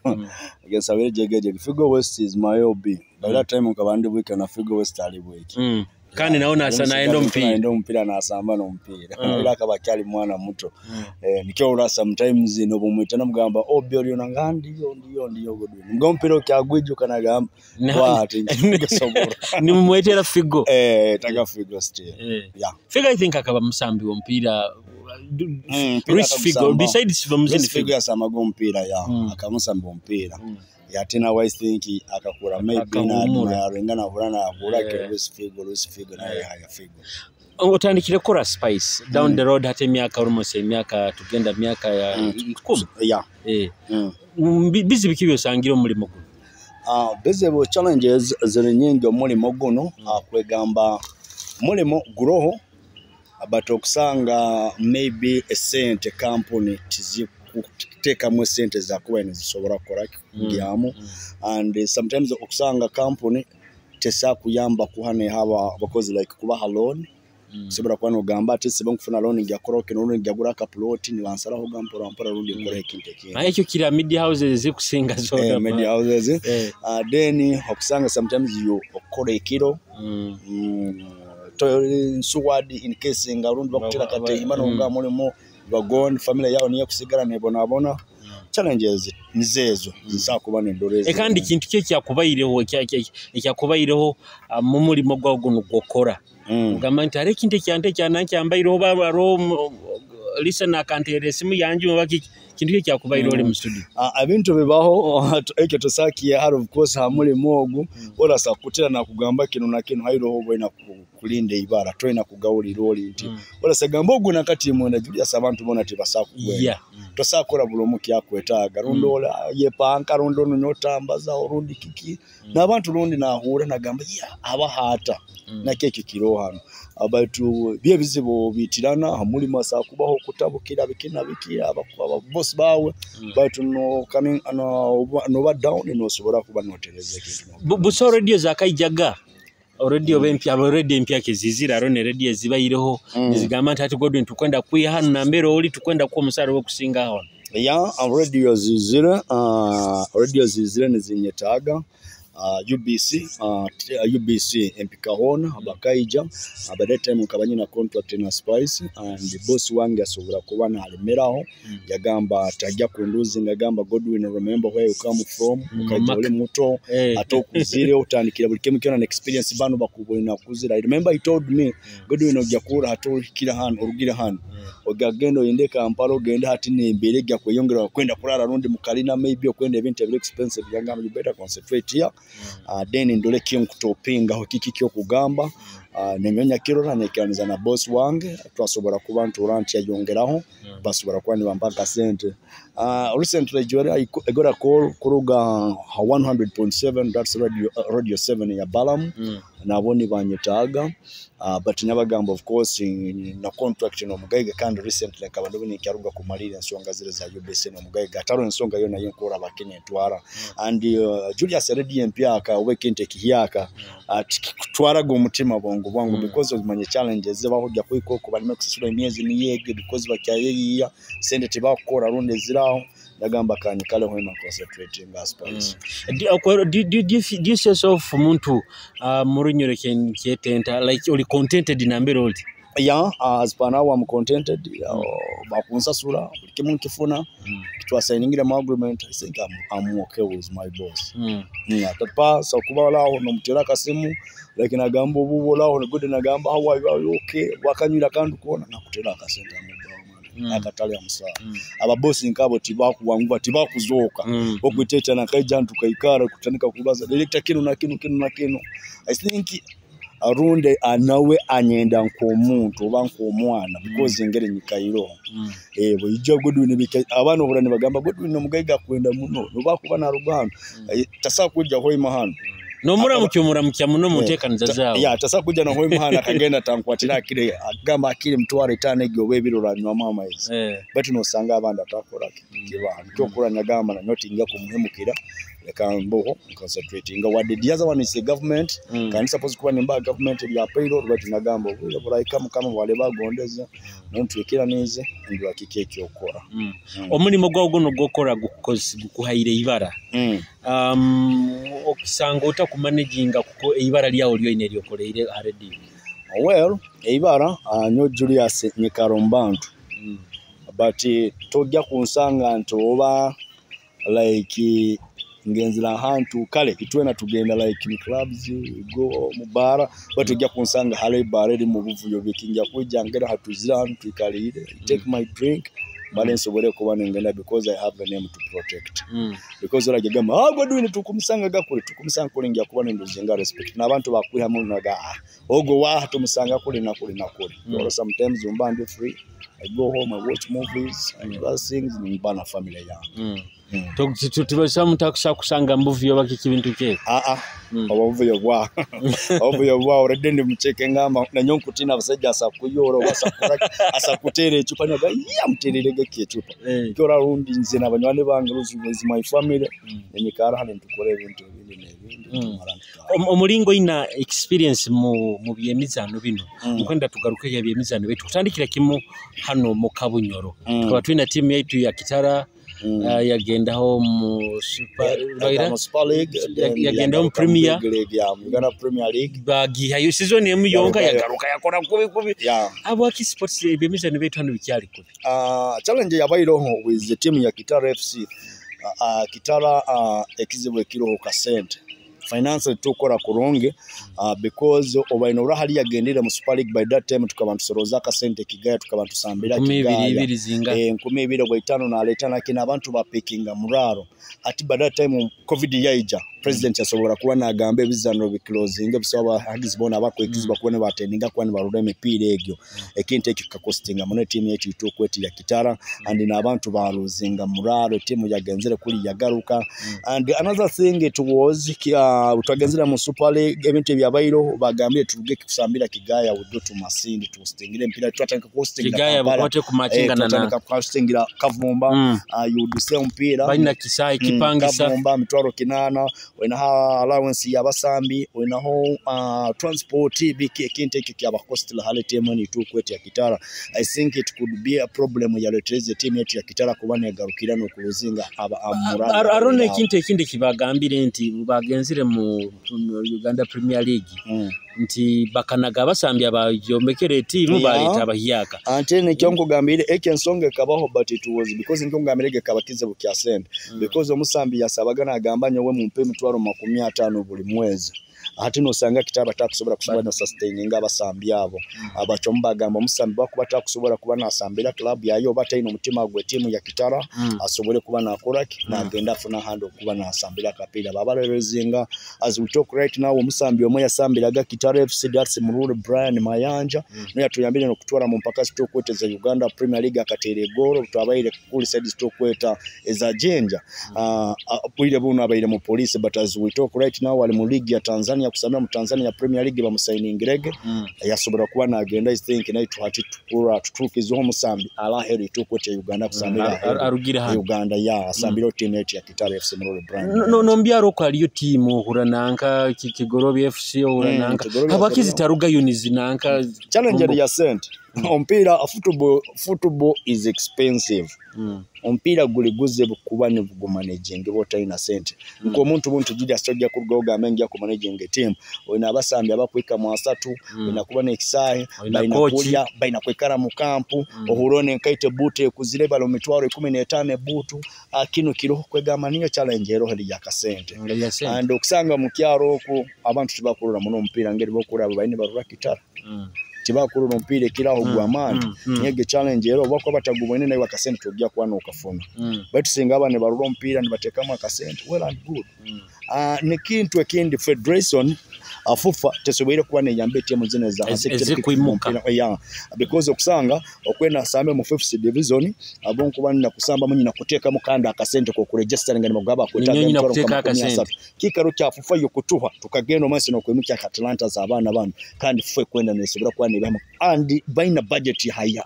gesabire Jege Jege. Figo West is my OB by that time, nkaba ndi bwike na Figo West ali bwike. Kandi nawe nasa naenda omupiira. Naenda omupiira, nasamba n'omupiira. Era akaba akyali mwana muto. Nikyo ora sometimes nobumwita namugamba OB oliona nga ndiyo ndiyo ndiyo Godwin mga omupiira okyagwijuka nagamba bwati nkigasobola. Nimumwetera Figo. Taga Figo still. Yeah. Figo I think akaba musambi w'omupiira. Mpira Luis Figo akamusamba. besides from Luis Figo. Figo yasamaga omupiira ya akamusamba omupiira ate nawe I think akakura maybe Akahumura. narenga nahura nahura ke Luis Figo, Luis Figo naye haya Figo. Otandikire kukora Spice down the road hati emyaka almost emyaka tugenda myaka ya 10. Yeah. Bizibu ki byosangire omulimo guno? Bizibu, challenges ziri nyingi omulimo guno. Kwegamba Mulimo guroho, but okusanga maybe esente kampuni tizikuteekamu esente zakuba nizisobora kukora kugyamu, and sometimes okusanga kampuni tesakuyamba kuha nehaba abakozi like kubaha loan. Kusobora kuba nogamba ati siba nkufuna loan njakora kino, rundi njagura akaploti nibansaraho ga mpora mpora, rundi nkora ekintu ekindi. Naye ekyo kira media houses ezikusinga zona. Media houses. Then okusanga sometimes you okora ekiro, insured in case nga rundi bakutera katehima, nonga mulimu bagone family yawe niyo kusigara nebonabona. Challenges nizezo zisakuba nendorezi. Kandi kintu kyo kyakubaireho ekyakubaireho mu mulimo gwawe guno gwokora, ogamba nti hariho ekintu ekyante ekyanankyambaireho hariho listen akanteera esimu yanju oba kiki, kintu kyo kyakubaireho oli mu studio? Ebintu bibaho, ekyo tosakiye hari of course ha mulimu ogu orasa kutera nakugamba kino na kino, hairoho obwena kulinda ibara toyina kugawulira oli nti orasa gamba ogu nakati mwenda Julius, abantu bona tibasakugwenda. Tosakora buli omu kyakwetaaga, rundi ola yepanka, rundi ono nyotambaza, rundi kiki, n'abantu rundi nahura nagamba ya abahata nakyo ekyo kiro hano abantu byebizibu bitirana ha mulimu, asakubaho okutabukira biki na biki ababosi bawe, but no coming no noba down nosobora kuba notereza ekintu. Buso radio zakaijaga radio bempya, abo radio empya kezizira aro ne radio ezibaireho nizigamba nti ati Godwin tukwenda kwiha hano nambere oli, tukwenda kuwa omusara wokusinga hano. Ya, radio zizire nizinyetaaga. UBC, UBC empika hona bakaija. By that time nkaba nyina contract na Spice, and boss wange asobora kuba nalemeraho, yagamba tajja kunduzi, ngagamba Godwin, remember where you come from, ukaija uli muto, ate okuzire otandikira buli kimu kyona na experience bano bakubona kuzira. I remember he told me, Godwin, ojja kuura hati ohikira hano orugire hano, ogagenda oyende Kampala, ogende hati nembeera ejja kweyongera kwenda kurara rundi mukalina, maybe okwenda ebintu ebiri expensive. Yagamba you better concentrate here, then ndole kinkutopingaho kiki kyokugamba. Nenyonya kirora nekiraniza na boss wange, twasobora kuba ntura nti yayongeraho, basobora kuba nibampa akasente. Recently I got a call kuruga 100.7, that's radio 7 ya Balam, nabo nibanyetaaga, but nabagamba of course na contract n'omugaiga, kandi recently nkaba ndibona nkyaruga kumalira ensonga zire za UBC n'omugaiga, ataro ensonga yona yenkora bakene ntwara. And Julius radio empyaka oba ekintu ekihyaka tikikutwaraga omutima bwangu bwangu, because omanye challenges zibaho, ojja kuhika okwo baleme kusasula emyezi niyege because bakyayeyiya sente tebakukora rundi eziraho. Ndagamba kanyikaleho ema concentrating Spice. Do you see yourself omuntu murunyoro kyetenta like oli contented nambere oli? Yeah, as per now I'm contented. Bakunsasula buli kimu nkifuna, twasayiningira mu agreement. I think I'm okay with my boss. Atapa so kuba olaho nomutera akasimu like nagamba obubo olaho good, nagamba how are you, are you okay, wakanywira kandi kuona nakutera akasente amubawo akatale amusawa. Ababosi nkabo tibakuwanguba tibakuzooka, okwiteeta nakaija ntukaikara kutandika kubaza director kino na kino kino na kino. I think arundi nawe anyenda nk'omuntu oba nk'omwana because engeri nyikairoho. Bwija Godwin abaana obura nibagamba Godwin omugaiga akwenda muno nobakuba narugano, tasobola kujja hoima hano. Nomuramukya omuramukya muno mu nteekaniza zaawe. Ya, tasobola kujja na hoima hano akagenda tankwatira akire agamba akire mutwaro etaano egyo oba ebiri oranywamu amaizi, but nosanga abandi atakora kiba kyokura nagamba nanyo tinja kumuhemukira, leka mboho concentrating wadde the other one is the government. Kandi suppose kuba nimba government ebya payroll, but nagamba obwire buraika mukama bwale bagondeza nontwikiranize ndwa kiki ekyokora. Omulimo gwawe guno gwokora gukuhaire ibara, okusanga ota kumanaginga kuko eibara lyawe lyoine eryokoleire already? Well, eibara, nyo Julius nyikara omu bantu, but tojja kunsanga nti oba like ngenzera ahantu kale itwena tugenda like mu clubs, we go mu bara, but ojja kunsanga hale ibara eri mu buvuyo bikinja kwijja ngera hatuzira hanu twikaliire. I take my drink male nsobole kuba nengenda because I have a name to protect, because oragegamba ah Godwin tukumusanga gakule tukumusanga kule nja kuba nenduzinga respect n'abantu bakwihamu naga ah ogo wa tumusanga kule na kule na kule. Or sometimes mba ndi free, I go home, I watch movies and other things, nimba na family yange. Tibasa kusanga mbuvuyo bakiki bintu ke. Aa, obuvuyo bwa obuvuyo bwa already ndi mucheke, ngamba nanyo nkutina abasajja asakuyora oba asakora asakuteera ecupa, naga ya muteererege ki ecupa. Kyora rundi nze n'abanywani bange is my family, enyikara hano nitukora ebintu ebindi n'ebindi, tumara ntutaha. Omulingo ina experience mu byemizano bino, nkwenda tugaruke ya byemizano bitu kutandikira kimu hano mu Kabunyoro. Tukaba twina timu yaitu ya Kitara, yagendaho mu Super Yagenda mu Super League, then yagendaho mu yagaruka mu Premier. Big League, ya Uganda Premier League. Bagihayo season emu yonka, Yagarukayo. yagaruka yakora kubi kubi. Habwaki sports ebyemizano bitu hano bikyali kubi? Challenge yabaireho with the team ya Kitara FC, Kitara, ekizibu ekiriho kasente, finance tukora kurungi, because obaine orahali yagendere mu Super League, by that time tukaba ntusoroza akasente Kigaya, tukaba tusambira 20 Kigaya. Ibiri zinga. 2025 naleta nakina abantu bapikinga muraro. Ati by that time COVID yaija, president yasobola kuba nagamba ebizano biclosinga, bisaba abahagizi bona abakwekizibwa kuba nibatendinga kuba nibarora emipiira egyo. Ekintu ekyo kikakostinga muno etiimu yetu itukweti ya Kitara, and n'abantu baluzinga muraro, etiimu yagenzere kuli yagaruka. And another thing, it was twagenzera mu Super League, ebintu ebyabaireho bagambire turuge kusambira Kigaya, we go to Masindi tuhostingire empira, twatandika kuhostingira Kigaya Kampala. bukwate ku machinga na Twatandika kuhostingira Kavumba. You would say omupiira Balina kisaayi kipangisa. Kavumba 800,000, olinaho allowance y'abasambi, olinaho transport, biki, ekintu ekyo kyabakostila hali tiimu enu itukweti ya Kitara. I think it could be a problem yaletereza etiimu yetu ya Kitara kuba negarukira n'okuluzinga aba amurali. Arona ekintu ekindi kibagambire nti bagenzire mu Uganda Premier League, nti bakanaga abasambi abayombekera etiimu, baleeta abahyaka. Ante nikyo nkugambire ekyo ensonga ekabaho, but it was because nikyo nkugambire ekyo ekaba kizibu kya sente, because omusambi yasabaga nagamba nyowe mumpe 250,000 buli mwezi, ate nosanga Kitara takusobola kusobola no sustaininga abasambi abo. Abacomu bagamba omusambi bakuba takusobola kuba nasambira club yayo oba talina omutima gwe tiimu ya Kitara, asobole kuba nakoraki nagenda afuna ahandi okuba nasambira akapiira babarerezinga. As we talk right now, omusambi omwe yasambiraga Kitara FC, that's Mururu Brian Mayanja, mm. Yatuyambire nokutwara mu mpaka zitukweta za Uganda Premier League, akateera egoro twabaire kuli side zitukweta eza Jinja. Bwire buno abaire mu police, but as we talk right now ali mu league ya Tanzania kusambira mu Tanzania Premier League, bamusayiningirege, yasobola kuba nagenda. I think naye tuhati tukura tutuukizeho omusambi alaheru itukweta Uganda kusambira aheru. Arugire hano. Uganda ya asambira tiimu yetu ya Kitara FC, Mururu Brian. No nombyaro ko haliyo tiimu ohura nanka Kigorobi FC ohura nanka Kigorobi habaki yasobola. Zitarugayo nizinanka. Challenge ya sente, omupiira, football is expensive. Omupiira guli guzibu kuba nigumanagingibwa otalina sente. Nk'omuntu buntu Julius tojja kurugaho ogambe nja kumanaginga etiimu, olina abasambi abakwika mu asatu, olina kuba n'ekisaahe, Olina balina coach. kulya, balina kwikara mu kampu, ohura nenkaita ebuutu ekuzire bali omitwaro 15 ebuutu. Kino kiroho kwegamba niyo challenge eroho eri yakasente. Nga ya sente. And okusanga mu kyaro okwo abantu tibakurora muno omupiira ngeri bokuraba balina barora Kitara, tibakurora omupiira ekiraho gw'amaani. Niyo challenge era oba kuba batagubone naye akasente tojja kuba n'okafuna, baitu singa aba nibarora omupiira nibateekamu akasente, well and good. Nekintu ekindi, federation afufa tesoboire kuba neyamba etiimu zino eza hansi. Ezikwimuka. Yeah, because okusanga okwenda asambe mu fifth division abo nkuba nina kusambamu nyina kuteekamu kandi akasente kokuregisteringa nibagaba Ninyo nyina kuteeka akasente. Kikaro kya fufa yo kutuha tukagenda omumaiso n'okwimukya akatalanta z'abaana bano, kandi fufa ekwenda nesobora kuba nebamu and balina budget haya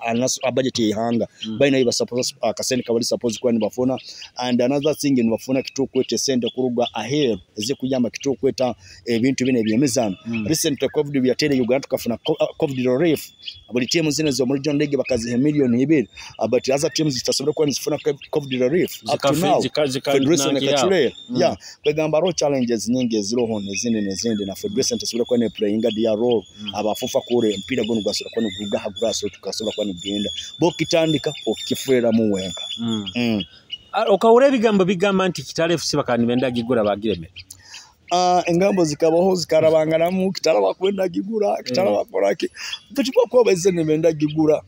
budget y'ihanga, balina ibasuppose akasente kabali suppose kuba nibafuna. And another thing, nibafuna kitukweta esente kuruga aheeru ezikuyamba kitukweta ebintu bino ebyemizano. Recently COVID byateere Uganda, tukafuna COVID relief, buli tiimu zino ez'omu region league bakaziha 2 million, but other teams zitasobora kuba nizifuna COVID relief up to now. Federation ekacurera yeah, kwegamba hariho challenges nyingi eziroho nezindi nezindi, na federation tesobora kuba neplayinga their role. Abafufa kure omupiira guno gwasobora kuba niguruga aha grass, tukasobora kuba nigugenda bokitandika okifueramu wenka. Okahura ebigambo bigamba nti Kitara FC bakaba nibenda gigura bagiremera. Engambo zikabaho zikarabanganamu, Kitara bakwenda gigura, Kitara bakoraki, but bakuba baize nibenda gigura,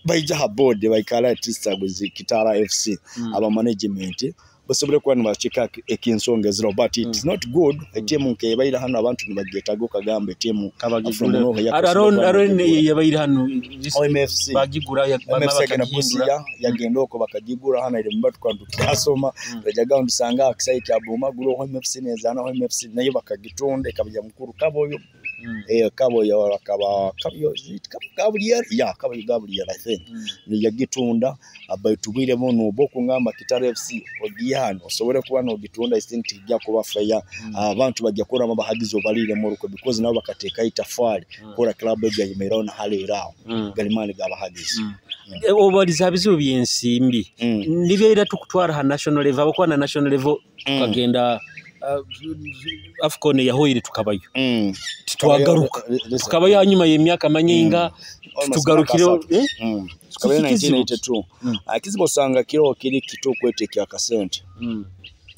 baija ha board baikara at least with Kitara FC, aba management. Basobole kuba nibakika ekinsonga eziro, but it's not good. Etimu nkebaire hano, abantu nibagyetaga, okagamba etimu from nowhere. Aro yabaire hano. OMFC. Bagigura. MFC agenda Busia, yagenda okwo bakagigura. Hano eri mubatuka ntukyasoma, twajaga ndusanga akisayi kya Boma guro OMFC nezana OMFC, nayo bakagitunda ekabya mukuru Kaboyo. Kaboyo akaba Kaboyo, is it Gabriel? Yeah, Kaboyo Gabriel, I think yagitunda. Baitu bwire buno bokungamba Kitara FC ogiye hano osobole kuba nogitunda, I think tijja kuba fair. Abantu bajja kurama bahagizi obalire muruko, because nabo bakateeka itafari kora club ejja yimeraho na hali eraho galimani gabahagizi. Obaliza bizibu by'ensimbi nibyaira tukutwara ha national level, abakuba na national level tukagenda AFCON yahoire tukabayo, titwagaruka, tukabayo hanyuma y'emyaka manyinga tugarukire. Tukabayo. Kizibu. 1982. Kizibu osanga kiro kiri kitukwete kya kasente,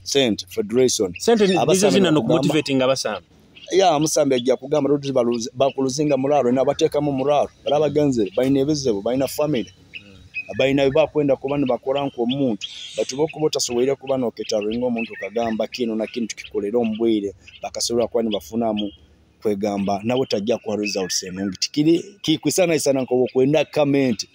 sente, federation. Sente nizo Abasambi zina bakugamba- nokumotivating abasambi. Ya musambi ajja kugamba rodi bakuluzinga muraro nabateekamu muraro, bali abagenzere balina ebizibu, balina family, balina byebakwenda kuba nibakora nk'omuntu. Batuba okuba otasoboire kuba noketaringa omuntu okagamba kino na kino tukikolere omu bwire, bakasobola kuba nibafunamu kwegamba nawe tajja kuha results enungi. Tikiri kikwisanaisana nkoba okwenda kamente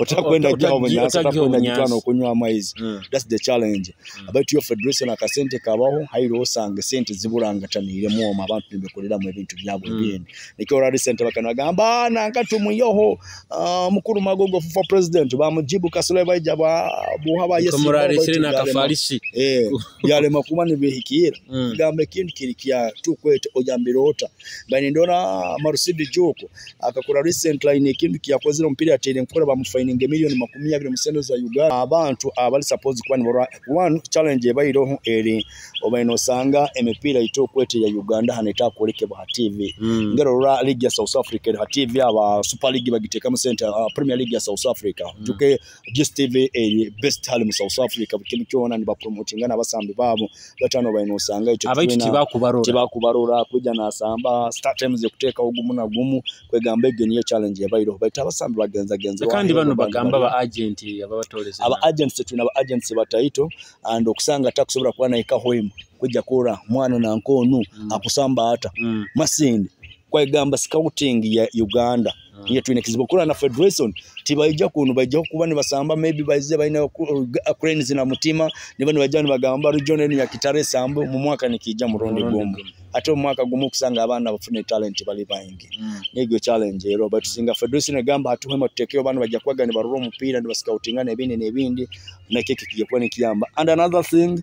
otakwenda gyaho bunyansi, Otaggyaho otakwenda bunyansi. gitwana okunywa amaizi. That's the challenge. Baitu yo federation akasente kabaho hairo, osanga sente ziburangataniremu omwo, abantu nibekoreramu ebintu byabwe ebindi. Nikyo orari sente bakanagamba nanka tumuyoho mukuru Magogo fufa president bamujibu kasule baija ba buha ba yes. Kamuraresere n'akafarisi. Byalema kuba nibihikira. Gamba ekintu kiri kya tukwete ojambirota bani ndona Marusidi Joko akakora recent line ekintu kiyakozire omupiira yateire nkora bamufininga miliyoni 20 mu sente za Uganda. Abantu abali suppose kuba nibarwa one challenge ebairoho eri obaine osanga emipiira itokwete ya Uganda hano etakolekebwa ha TV. Ngero rora league ya South Africa eri ha TV, aba Super League bagiteekamu sente, Premier League ya South Africa. Juke DStv eri best hali mu South Africa, buli kintu kyona nibapromotinga n'abasambi baabo batano baine osanga ekyo Abaitu twina tibakubarora. Tibakubarora kujja nasamba Star Times ekuteekawo gumu na gumu. Kwegamba egyo niyo challenge ebairoho, baitu abasambi bagenzagenza. Kandi bano bagamba ba agent ababatoleza. Aba agents, tulina aba agents bataito, and okusanga takusobola kuba naika hoima kujja kura mwana nankoonu akusamba ata Masindi. Kwegamba scouting ya Uganda niyo tulina kizibu kula na federation tibaija kuno, baija kuba nibasamba maybe baize balina cranes na mutima niba nibajja nibagamba region eno ya Kitare sambo mu mwaka nikija murundi gumu, ate mu mwaka gumu okusanga abaana bafune talent bali bangi. Negyo challenge ero, but singa federation egamba hatuhema tutekeyo bano bajja kwaga nibarura omupiira nibascoutinga n'ebindi n'ebindi, nakyo kijja kuba nikiyamba. And another thing,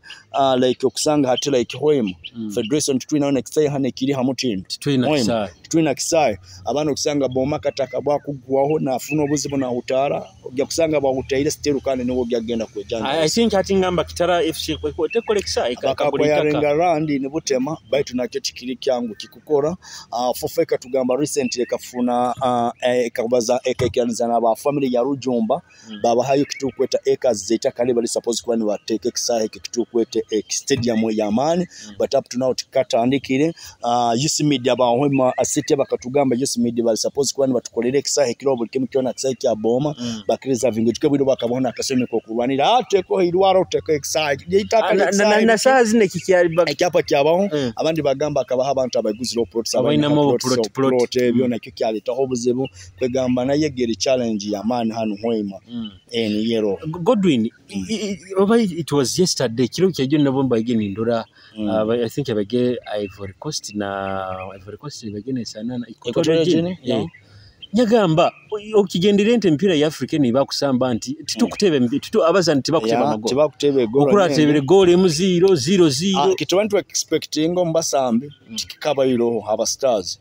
like okusanga hati like Hoima federation tutulinayo nekisayi hano ekiri hamutindo. Titulina Hoima. kisaawe. Tulina kisaawe, abaana okusanga boma kataka bwakugwaho nafuna obuzibu nahutaara, ojja kusanga bwahutaire still kandi niwe ojja kugenda kwejanja. I think hati ngamba Kitara FC tekola ekisaawe kagula ettaka. Bakakwayarenga randi nibutema, baitu nakyo tikiri kyangu kikukora. Fufa ekatugamba recently ekafuna ekabaza ekaikiraniza n'aba family ya Rujumba, babahayo kitukweta acres zeitaka bali suppose kuba nibateeka ekisaawe ekyo kitukwete stadium y'amaani, but up to now tikatandikire. UC abahwema city bakatugamba UC bali suppose kuba nibatukolera ekisaawe ekiro buli kimu kyona ekisaawe kya Boma bakirizavinga ekyo bwiro bakabona akasemi kokurwanira ateko irwaro teko ekisaawe eitaka Na ly'ekisaawe saa zino ekikyali ekyapa kyabaho. Abandi bagamba akabaho abantu abaiguzire plots. Abalinamu plot. Plot ebyo nakyo kyaleetaho obuzibu. Kwegamba naye geri challenge y'amaani hano Hoima niyero. Godwin, oba it was yesterday, kiro kyajjo nabo mbaige nindora I think abage Ivory Coast na Ivory Coast bagene sana na Equatorial Guinea, yeah. Nyagamba okigendere nti emipiira ya Africa niba kusamba nti titukutebe titu abazani tibakuteba amagoolo. Tibakuteba eggoolo. Okuratebera goal emu 0-0-0. Kituba ntu expecting omubasambi tikikabayiroho aba stars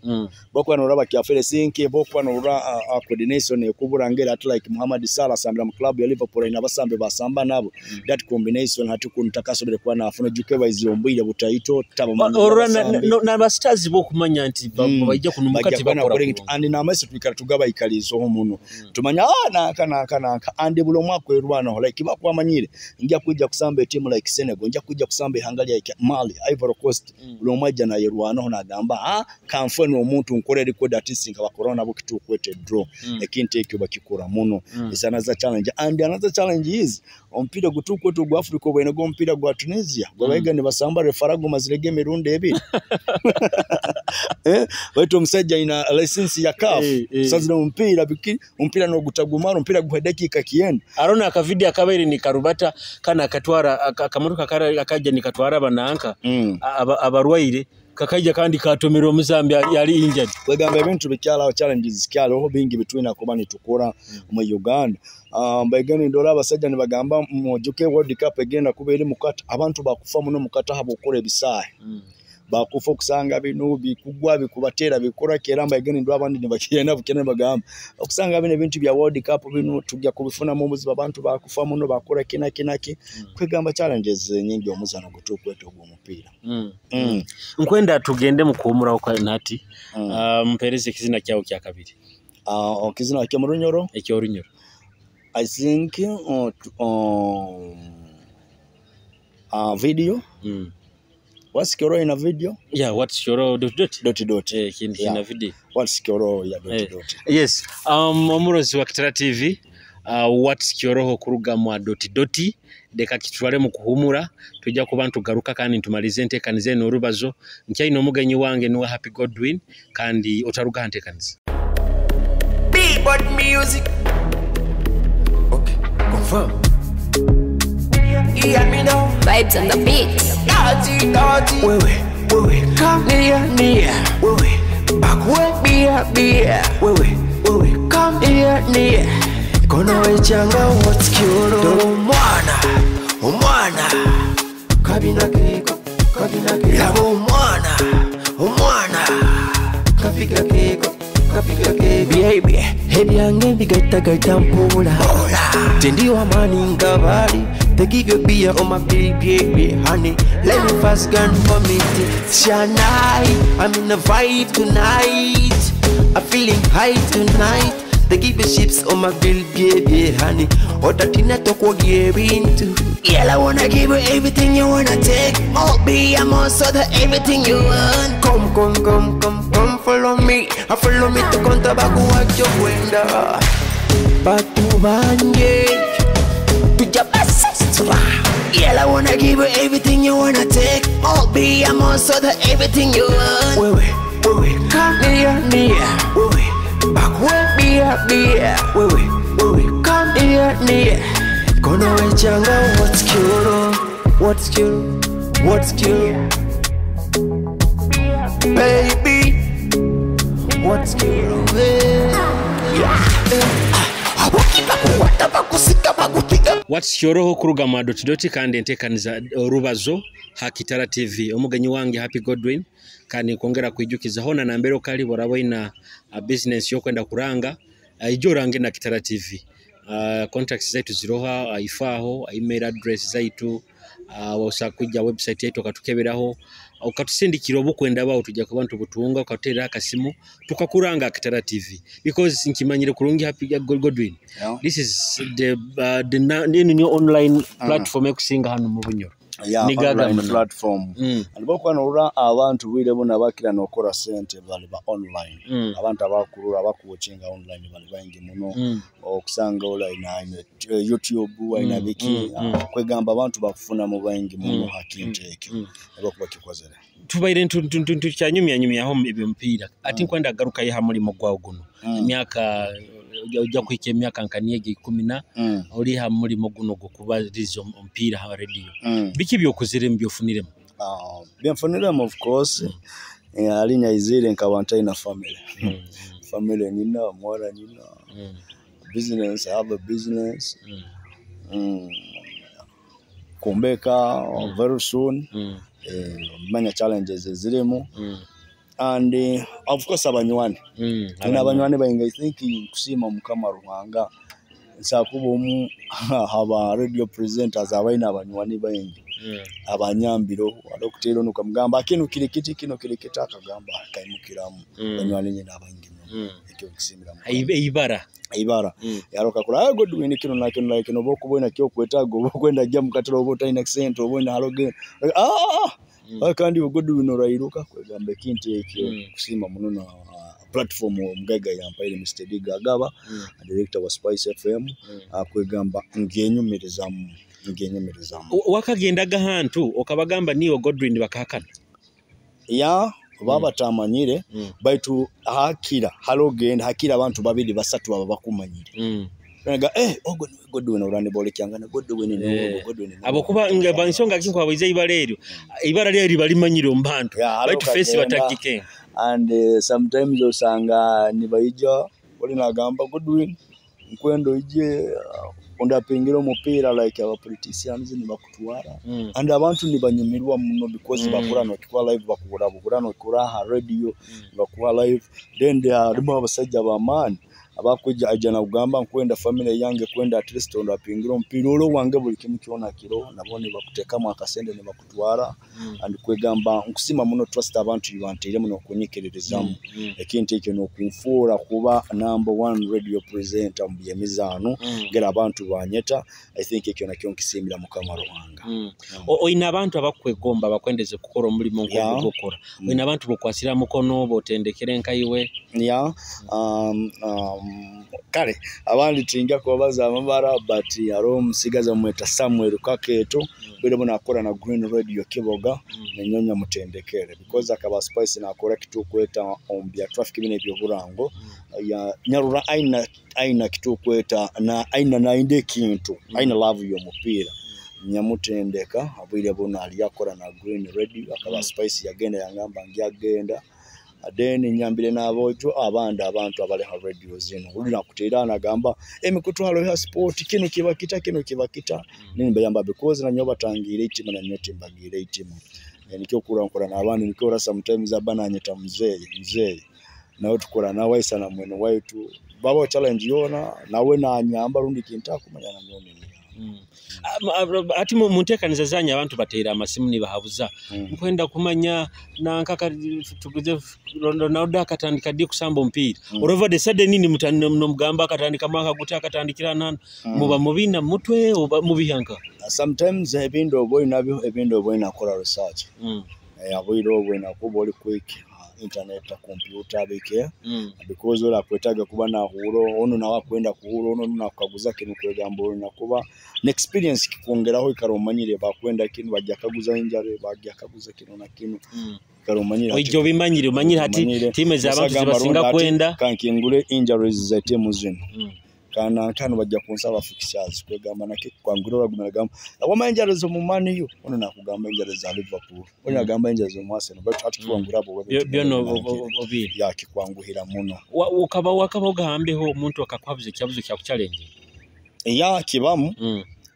bokuba noraba kyafere sinke bokuba norora coordination ekubura ngera ati like Muhammad Salah asambira mu club ya Liverpool ina abasambi basamba nabo that combination hati kuntu takasobere kuba nafuna juke baizire ombwire butaito taba. Olwo n'aba stars bokumanya nti baija kunumuka bajja kuba tibakora nakola bulungi. And n'amaiso twikara. Tugabaikalizeho muno, tumanya nanka nanka nanka, and buli omu akwerwanaho, like bakwamanyire nja kwijja kusamba etiimu like Senegal, nja kwijja kusamba ihanga lya Mali, Ivory Coast. Buli omu ajja nayerwanaho nagamba, kanfune omuntu nkore record, at least nka bakora nabo kitukwete draw. Ekintu ekyo bakikora muno. Is another challenge, and another challenge is omupiira gutukwete ogwa Africa, obwene gw'omupiira gwa Tunisia gwebayiga nibasamba, referee gumazire emirundi 2. Baitu omusajja ayina license ya CAF. Sazira omupiira biki, omupiira n'ogutagumara, omupiira guha dakiika 9. Arona akavidiyo akabaire nikarubata kana akatwara akamotoka akajja nikatwara abananka abarwaire, kakaija kandi katomera omuzambi yali injured. Kwegamba ebintu bikyalaho, challenges zikyaliho bingi bitwina kuba nitukora mu Uganda. Mbaigeni ndora abasajja nibagamba mujuke World Cup egenda kuba eri mukata, abantu bakufa muno mukata habwokukora ebisaahe. Bakufa okusanga bino bikugwa bikubatera bikora kera. Mbaigeni ndora abandi nibakiyana bukene bagamba okusanga bino ebintu bya World Cup bino tujja kubifunamu obuzibu, abantu bakufa muno bakora kina kina ki. Kwegamba challenges nyingi omuzano gutukwete ogw'omupiira. Nkwenda tugende mu kuwumulaho nati. Mpereze ekizina kyawe kya kabiri. Ekizina kya Murunyoro? Ekyorunyoro. I think video. What's Kyoro in a video? Yeah, what's Kyoro dot dot. Dot dot. In a video. What's Kyoro ya dot dot. Yes. Omurozi wa Kitara TV, what's Kyoro kuruga mwa dot dot, deka kitwale mu kuhumura, tujja kuba ntugaruka kandi ntumalize enteekaniza eno orubazo. Nkyalina omugenyi wange nuwe Happy Godwin, kandi otaruga nteekaniza. Billboard music. Okay, confirm. Hear me now. Vibes on the beat. Dirty, dirty. Wewe, wewe, come near, near. Wewe, back beer, beer. Wewe, wewe, come near, near. Kono echanga what's kyoro. Omwana, omwana. Kabina keko, kabina keko. Labo omwana, omwana. Kapiga keko, kapiga keko. Baby, ebyange bigaita gaita mpola. Tendi wa mani ngabali. They give you beer on my baby, honey. Let me fast gun for me. Shine, I'm in the vibe tonight. I'm feeling high tonight. They give you chips on my bill, baby, honey. Otatina toko give into. Girl, I wanna give you everything you wanna take. I'll be, I'm also the everything you want. Come, come, come, come, come, follow me. I follow me to kontabaku what you wenda. Batu banje. Girl, I wanna give you everything you wanna take. I'll be, I'm also the everything you want. Wewe, wewe, come near, near. Wewe, back beer, beer. Wewe, wewe, come near, near. Kono wechanga what's kyoro, what's kyoro, what's kyoro, baby, what's kyoro, yeah. What's Kyoroho kuruga mwa dot dot, kandi enteekaniza orubazo ha Kitara TV. Omugenyi wange Happy Godwin, kandi nkwongera kwijukiza hona nambere okali boraba ina business yokwenda kuranga, ijo orange na Kitara TV. Contacts zaitu ziroha, ifaho, email address zaitu, wausa kujja website yaitu okatukeberaho, okatusindikira obukwenda bawo tujja kuba ntubutunga, okateera akasimu tukakuranga Kitara TV, because nkimanyire kurungi Happy Godwin. Yeah. This is the new online platform ekusinga hano mu Bunyoro. Yeah, online platform. Alibokuwa norura abantu bwire bona bakira nokora sente bali ba online. Abantu abakurura abakuwatchinga online bali bangi muno. Okusanga online YouTube ina biki kwegamba abantu bakufuna mu bangi muno hakintu ekyo. Abakuba kikozere. Tubaire ntukyanyumya nyumyaho ebyomupiira. Ati nkwenda garuka ye hamulimo gwawo guno. Emyaka ojja kuhika emyaka nkaniege 10 oli ha mulimo guno gw'okubaliza omupiira ha radio. Biki by'okozeremu by'ofuniremu? Byenfuniremu of course. Alinya izire nkaba ntalina family. Family nina, mwara nina. Business, I have a business. Kumbeka very soon. Many challenges ezirimu. And of course abanywani. Nina abanywani bainga, I think nkusima Mukama Ruhanga. Nsakuba omu aba radio presenters abaina abanywani baingi. Abanyambiro alokutero nukamugamba kino kiri kiti, kino kiri kiti, akagamba kaimukiramu. Banywani nyina abangi muno, ekyo nkisimira Mukama. Eibara. Ibara. Yaroka kula Godwin kino na kino na kino, oba kyo kwetaaga, oba okwenda jja mukatale, oba otalina sente, oba olina haloge kandi Godwin orairuka kwegamba ekintu ekyo. Kusiima muno na platform omugaiga yampaire, Mr. Diga Agaba, director wa Spice FM. Kwegamba ngenyumirizamu. Wakagendaga hantu okabagamba niyo Godwin bakahakana? Ya baba tamanyire, baitu hakira halogenda hakira abantu babiri basatu aba bakumanyire. Naga ogo ni Godwin orani bolekyangana Godwin ni Godwin. Abo kuba nga nsonga kinkwa ibara eryo, ibara lyali balimanyire omu bantu, baitu face batagike. And sometimes osanga nibaija oli nagamba Godwin nkwendo ije ondapingira omupiira like aba politicians nibakutwara. And abantu nibanyumirwa muno because bakura nokikora live, bakura bukura nokikora ha radio, bakuha live. Then there harimu abasajja b'amaani abakuja aja nagamba nkwenda family yange kwenda at least ondapingira omupiira olwo wange buli kimu kyona kiro, nabo nibakutekamu akasente nibakutwara. And kwegamba nkusima muno trust abantu ibanteire muno okunyikiririzaamu ekintu ekyo n'okunfuura kuba number one radio presenter mu byemizaano, ngera abantu banyeta. I think ekyo nakyo nkisimira Mukama Ruhanga. Oyina abantu abakwegomba bakwendeze kukora omulimu nk'ogukora, oyina abantu bokwasira mukono botendekere nkaiwe? Ya kale abandi tinja kubabaza amabara, but hariho omusigazi amweta Samuel Kakeeto, bwire buno akora na Green Radio Kiboga, nenyonya mutendekere because akaba Spice nakora kitukweta omu bya traffic bino ebyoburango ya nyarura aina kitukweta na aina nainde ekintu aina love y'omupiira nyamutendeka abwire buno ali akora na Green Radio. Akaba Spice yagenda yangamba ngyagenda, then nyambire n'abojo abandi abantu abali ha radio zino uli nakuteera nagamba emikutwalo ya sport kino kiba kita, kino kiba kita, nimbayamba because nanyo batangiire itima nanyo timbagiire itima. Nikyo kura nkora n'abandi nikyo ora sometimes abananyeta mzee nawe tukora nawe isa na mwene waitu baba challenge yona nawe nanyamba rundi kinta kumanya nanyo nini. Ati munteekaniza zanyu abantu bateera amasimu nibahabuza, nkwenda kumanya nankaka tuguze Ronaldo akatandika ddi kusamba omupiira, olova the sudden nini nomugamba akatandika mwaka guti akatandikira nano, muba mubina mutwe oba mubihanka? Sometimes ebintu oba olinabyo, ebintu oba olina kukola research. Abwire obwo olina kuba oli quick internet, computer bike, because ola kwetaga kuba nahuuro ono nawe akwenda kuhuura ono nakukaguza kino kwegamba olina kuba ne experience kikwongeraho ikara omanyire bakwenda kino bajja kaguza injare bajja kaguza kino na kino ikara omanyire ojja obimanyire omanyire hati tiimu ez'abantu zibasinga kwenda kankingule injuries za tiimu zino kana ntano bajja kunsaba fixtures kwegamba nake kwangura bagumira gamba wama injuries mu Man U ono nakugamba injuries za Liverpool ono nagamba injuries mu Arsenal but ati kwangura abo byona obi ya kikwanguhira muno. Ukaba wakaba ogambeho omuntu akakwabuza ekibuzo kya kuchallenge ya kibamu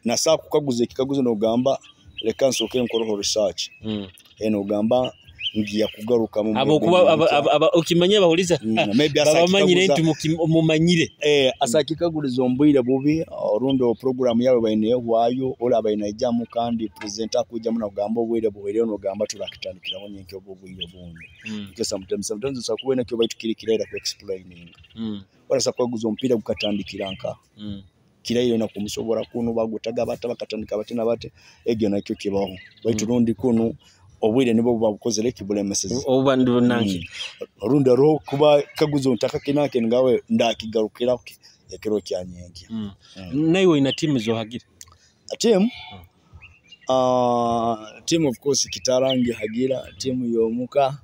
na saa kukaguza ekikaguzo nogamba leka nsooke nkoroho research eno ogamba ngiya kugarukamu. Abo kuba okimanye bahuliza babamanyire nti mumanyire asakikaguliza ombwire bubi orundi program yawe baine waayo ola baine jamu kandi presenter akujamu nagamba obwire buhire nogamba turakitandikiraho nyenke obwo bwire bundi because sometimes usakuba nakyo baitukirikira ku explaining warasa kuguza omupiira gukatandikira nka kirayo na kumusobora kuno bagutaga bata bakatandika bate na bate egyo nakyo kibaho baitu rundi kuno obwire nibo buba bukozere kibulemeseza oba ndunanki orundi ro kuba kaguzo ntaka kinake ngawe ndakigarukira ekiro kya nyenke. Naiwe ina timu zohagira? Team team of course kitarangi hagira timu yomuka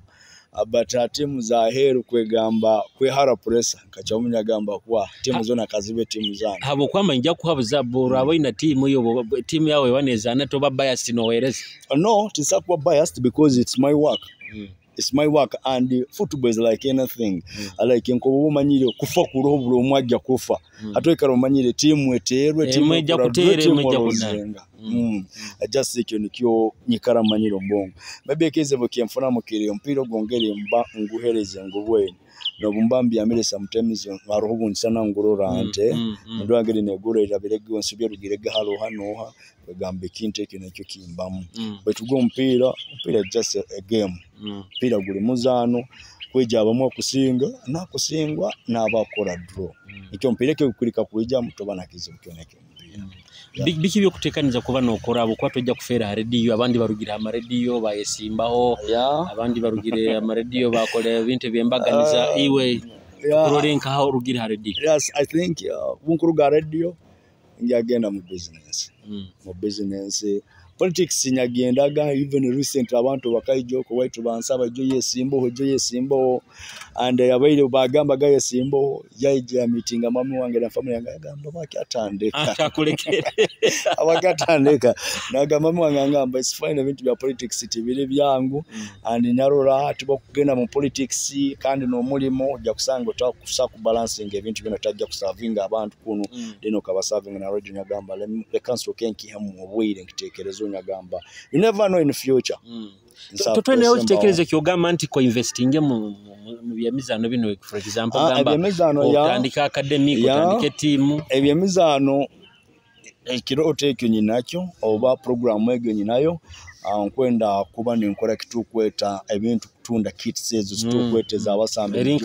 but timu za heru kwegamba kwehara pressure kachamunya kwa timu zona kazibe timu zange habo kwama nja kuhabuza bora ina timu yo timu yawe wanezana toba biased no wereza? No, tisakuwa biased because it's my work. It's my work and football is like anything. Like nko umanyire kufa kuroho buli omwajja kufa. Atwekara umanyire timu eterwe timu ejja kutere ejja kunaga. Just ekyo nikyo nyikara manyire ombongo. Maybe ekizibu kyemfuna mukiri omupiira ogwongere mba nguhereze ngubweni. Nobumba mbyamire sometimes haroho obunsana ngurora nte ndora ngeri negura erabirege ensobi erugirege haroha noha kwegamba ekintu ekyo nakyo kimbamu. Baitu gwo omupiira just a game. Omupiira guli muzaano, kwija abamu okusinga nakusingwa n'abakora draw. Ekyo omupiira ekyo kulika kwijamu toba na kizibu kyona ekyomupiira. Biki byokuteekaniza kuba nokora habwokuba tojja kufeera ha rediyo, abandi barugire ha marediyo bayesimbaho, abandi barugire ha marediyo bakora ebintu ebyembaganiza, iwe kurore nkaha orugire ha rediyo? Yes, I think bunkuruga ha rediyo njagenda mu business. Mu business politics nyagendaga, even recent abantu bakaija okwo waitu bansaba ijo yesimboho, ijo yesimboho, and abaire bagambaga yesimboho, yaija meeting mami wange na family yange, agamba bakyatandika. Akulekere. Abakyatandika. Nagamba mami wange angamba it's fine, ebintu bya politics tibiri byangu, and nyarora tibakugenda mu politics kandi n'omulimo ojja kusanga otakusa ku balancing ebintu byona, tajja kusavinga abantu kuno, then okabasavinga na radio. Nyagamba leka nsooke nkihamu obwire nkiteekereze, nyagamba you never know in future. Totweneyo ekitekerezo kyogamba nti ko investinge mu byemizaano bino, for example gamba otandika academy, otandike tiimu. Ebyemizaano ekirooto ekyo nyinakyo oba programu egyo nyinayo, nkwenda kuba nenkora kitukweta ebintu kutunda kits ezo zitukweta ez'abasambi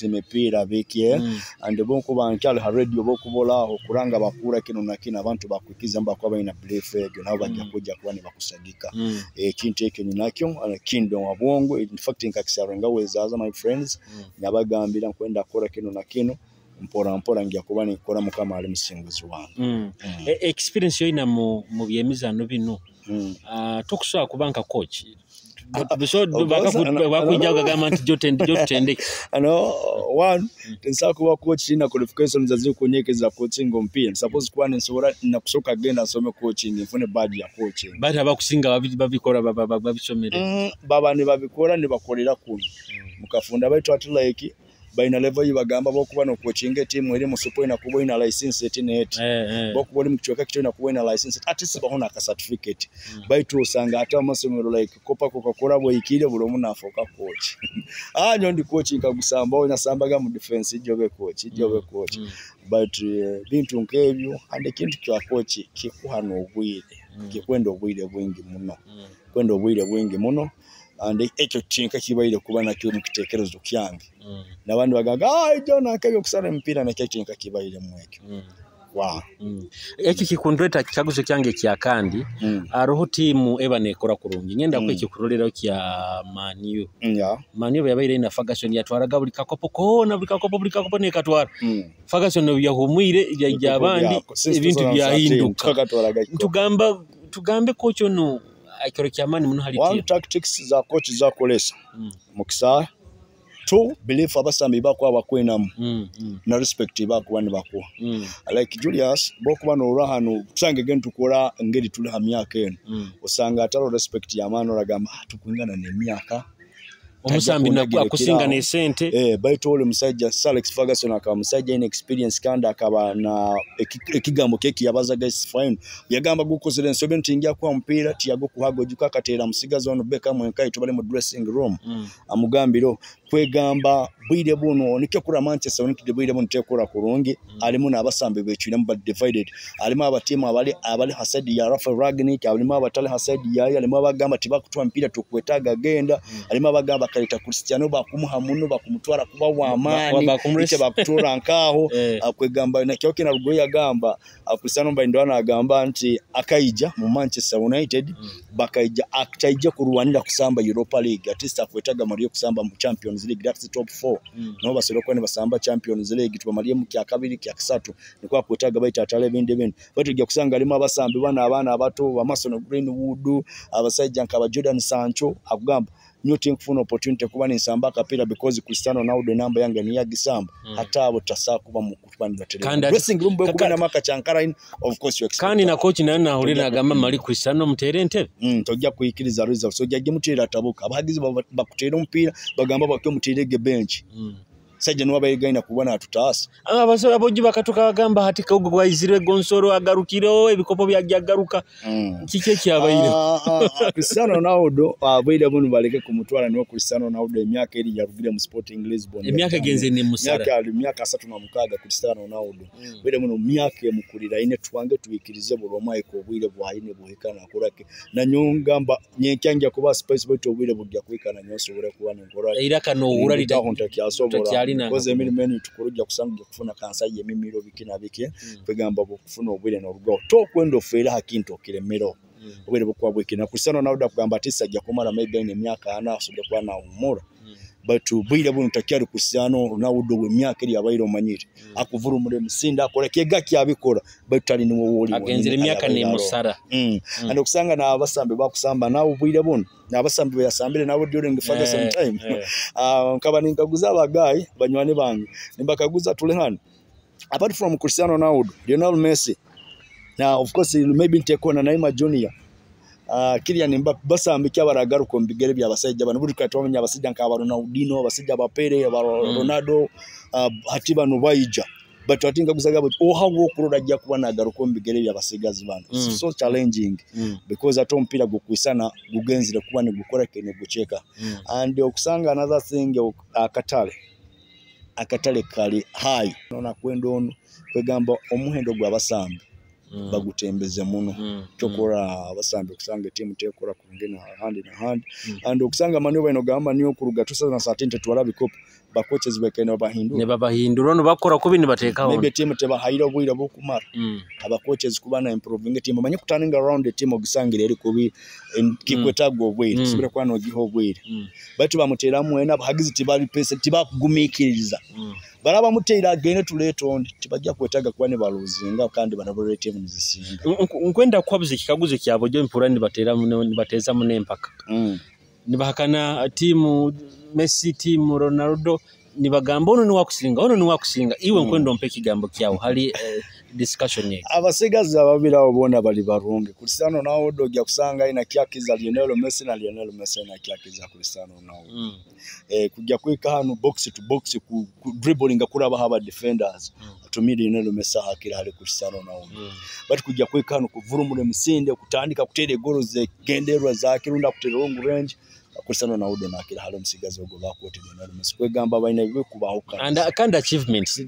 emipiira biki, and bonkuba nkyali ha radio bokubolaaho kuranga bakura kino na kino, abantu bakwikiza mbakuba balina belief egyo nabo bajja kujja kuba nibakusagika. Ekintu ekyo nyinakyo kingdom wa bwongo, in fact nkakisarenga wezaza my friends, nabagambira nkwenda kukora kino na kino, mpora mpora ngiya kuba nikora, Mukama ali musinguzi wange. Experience yoina mu byemizaano bino, tokusobola kuba nka coach bakwijja bagamba nti jotutendeke? No, one, tinsobola kuba coach, sina qualifications ezikunyekeza coaching omupiira. Suppose kuba ninsobola nakusooka genda nsome coaching, nfune badge ya coaching. Bati abakusinga babikora babisomere. Baba nibabikora nibakolera kuno mukafunda, baitu ati like balina level yibagamba bokuba no coaching team eri mu super ina kuba ina license eti net, bokuba oli mu kichweka kito ina kuba ina license, ati sibaho na ka certificate. Baitu osanga ate amasomero like Copa Coca-Cola bweyikire buli omu nafuuka coach. Nyo ndi coach nkagusambaho, nasambaga mu defense, ijobe coach, ijobe coach. But bintu nk'ebyo, and ekintu kya coach kikuha n'obwire, kikwenda obwire bwingi muno, kwenda obwire bwingi muno, and ekyo kinka kibaire kuba nakyo mu kiteekerezo kyange. N'abandi bagamba ijo nakebyo okusala emipiira, nakyo kinka kibairemu ekyo. Wow. Ekyo kikundweta kikaguzo kyange kya kandi, aroho tiimu eba nekora kurungi, ngenda kwekikuroleraho kya Man U. Man U yabaire ina Ferguson, yatwaraga buli kakopo koona, buli kakopo, buli kakopo nekatwara. Ferguson yahumwire yajja abandi, ebintu byahinduka. Tugamba tugambe coach ono akiro kyamani muno hali one tactics za coach za kolesa mukisa, two belief abasambi bakuba bakwenamu na respect bakuba nibakuwa. Like Julius bokuba n'olwahano tusange gen tukora ngeri tuli ha myaka eno, osanga atalo respect y'amaani, oragamba tukungana n'emyaka omusambi akusinga n'esente. Baitu oli musajja Sir Alex Ferguson akaba musajja ine experience, kandi akaba na ekigambo keki yabazaga is fine, yagamba gukozere ensobi nti nja kuwa mupiira tiyago kuhago juka akateera musigazi ono Beckham enkai tubali mu dressing room, amugambiro kwegamba bwire buno nikyo kura Manchester United bwire buno tekora kurungi, alimu n'abasambi becwiremu but divided, alimu abatimu abali hasadi ya Rafa Ragnick, alimu abatali hasadi ya, alimu abagamba tibakutwa mpira tukwetaga genda, alimu abagamba kaleta Cristiano bakumuha muno bakumutwara kuba wa amaani ite bakutura nkaho akwegamba nakyo kina rugo yagamba Cristiano mbaindwana agamba nti akaija mu Manchester United bakaija akitaija kurwanira kusamba Europa League, at least akwetaga mariyo kusamba mu Champions League, that's the top 4. No basoro kwa basamba Champions League tubamaliye mu kya kabiri kya kisatu niko akwetaga baita atale bindi bindi batu ojja kusanga alimu abasambi bana abaana abato ba Mason Greenwood, abasajja nka ba Jordan Sancho akugamba nyo tinkufuna opportunity kuba ninsamba akapira because Cristiano Ronaldo namba yange ni yagisamba hata abo tasaa kuba mu kubanira dressing room bwe kuba namaka kyankara in of course you expect kandi na coach nayo nahulira agamba mali Cristiano mutere entebe tojja kuyikiriza results ojja gimutera tabuka abahagizi bakuteera omupiira bagamba bakyo muterege bench. Saija niwe abaire gaina kuba natutaasa. Abasore abogi bakatuka bagamba hati kaugo gwaizire gonsoro agarukireho ebikopo byajagaruka. Kiki ekyabaire? Cristiano Ronaldo bwire bunu baleke kumutwara, niwe Cristiano Ronaldo emyaka eri yarugire mu Sporting Lisbon. Emyaka egenze ni musara. Myaka ali myaka 36 Cristiano Ronaldo. Bwire muno myaka emukurira ine, twange twikirize buli omwe ahika obwire bwayine buhika nakorake. Nanyo ngamba nyenkya nja kuba spice, baitu obwire bujja kuhika nanyo nsobole kuba ninkora. Eiraka nohura. Nitaho ntakyasobora. Takyalina. Koze emirimu enu tukurujja kusanga ojja kufuna kansa y'emimiro, biki na biki. Kwegamba bwokufuna obwire n'orugaho, tokwenda ofeere ha kintu okiremero. Obwire bukuba bwikire na Cristiano Ronaldo akugamba ati sajja kumara maybe aine emyaka 40 asobole kuba nahumura, baitu bwire bunu takyali Cristiano Ronaldo w'emyaka eri abaire omanyire akuvurumura emisinde, akora kyega kyabikora, baitu tali niwe woli. Agenzere emyaka ni musara. And okusanga n'abasambi bakusamba nawe obwire buno, n'abasambi beyasambire nabo during Ferguson time. Nkaba ninkaguza abagayi banywani bange, nimbakaguza, tuli hano, apart from Cristiano Ronaldo, Lionel Messi, now of course maybe ntekona na Neymar Junior, Kylian Mbappe, basambi ki abaragaruka omu bigere by'abasajja bano? Buli twamanya abasajja nk'aba Ronaldinho, abasajja ba Pele, aba Ronaldo, hati bano baija, but ati nkaguzaga buti oha wokurora ajja kuba nagaruka omu bigere by'abasigazi bano? So challenging, because ate omupiira gukwisana gugenzire kuba nigukora ke niguceka. And okusanga another thing, akatale kali high, nona kwenda ono kwegamba omuhendo gw'abasambi bagutembeze muno. Kyokora abasambi okusanga etiimu tekora kurungi na handi na handi. And okusanga maniyo baino gamba niyo kuruga 2013 tetwala bikopo, ba coaches bekaine babahindura. Ne babahindura, ono bakora kubi nibateekaho. Maybe etiimu tebahaire obwire bwokumara aba coaches kuba na improving etiimu, manye kuturning around etiimu ogisangire eri kubi, kikwetaaga obwire. Tusobole kuba nogiha obwire. Baitu bamuteeramu ena abahagizi tibali pesa, tibakugumiikiriza. Baraba bamuteire agende tuleeta ondi, tibajja kwetaaga kuba nibaluzinga kandi barabura etiimu nizisinga. Nkwenda kuhabuza ekikaguzo kyabo jo mpura nibateera nibateezamu n'empaka. Nibahakana tiimu Messi, tiimu Ronaldo, nibagamba ono niwakusinga, ono niwakusinga. Iwe nkwenda ompe ekigambo kyawe hali discussion ye. Abasigazi ababiri abo boona bali barungi. Cristiano Ronaldo ojja kusanga aina kyakiza Lionel Messi, na Lionel Messi aina kyakiza Cristiano Ronaldo. Kujja kwika hano box to box ku dribbling kurabaho aba defenders, atumire Lionel Messi ahakira hali Cristiano Ronaldo. But kujja kwika hano kuvurumura emisinde, kutandika kuteera egolo zegenderwa zakirunda kutera long range, Cristiano Ronaldo nakira hali omusigazi ogwo bakwete Lionel Messi. Kwegamba balina bikubaho. And kandi achievements.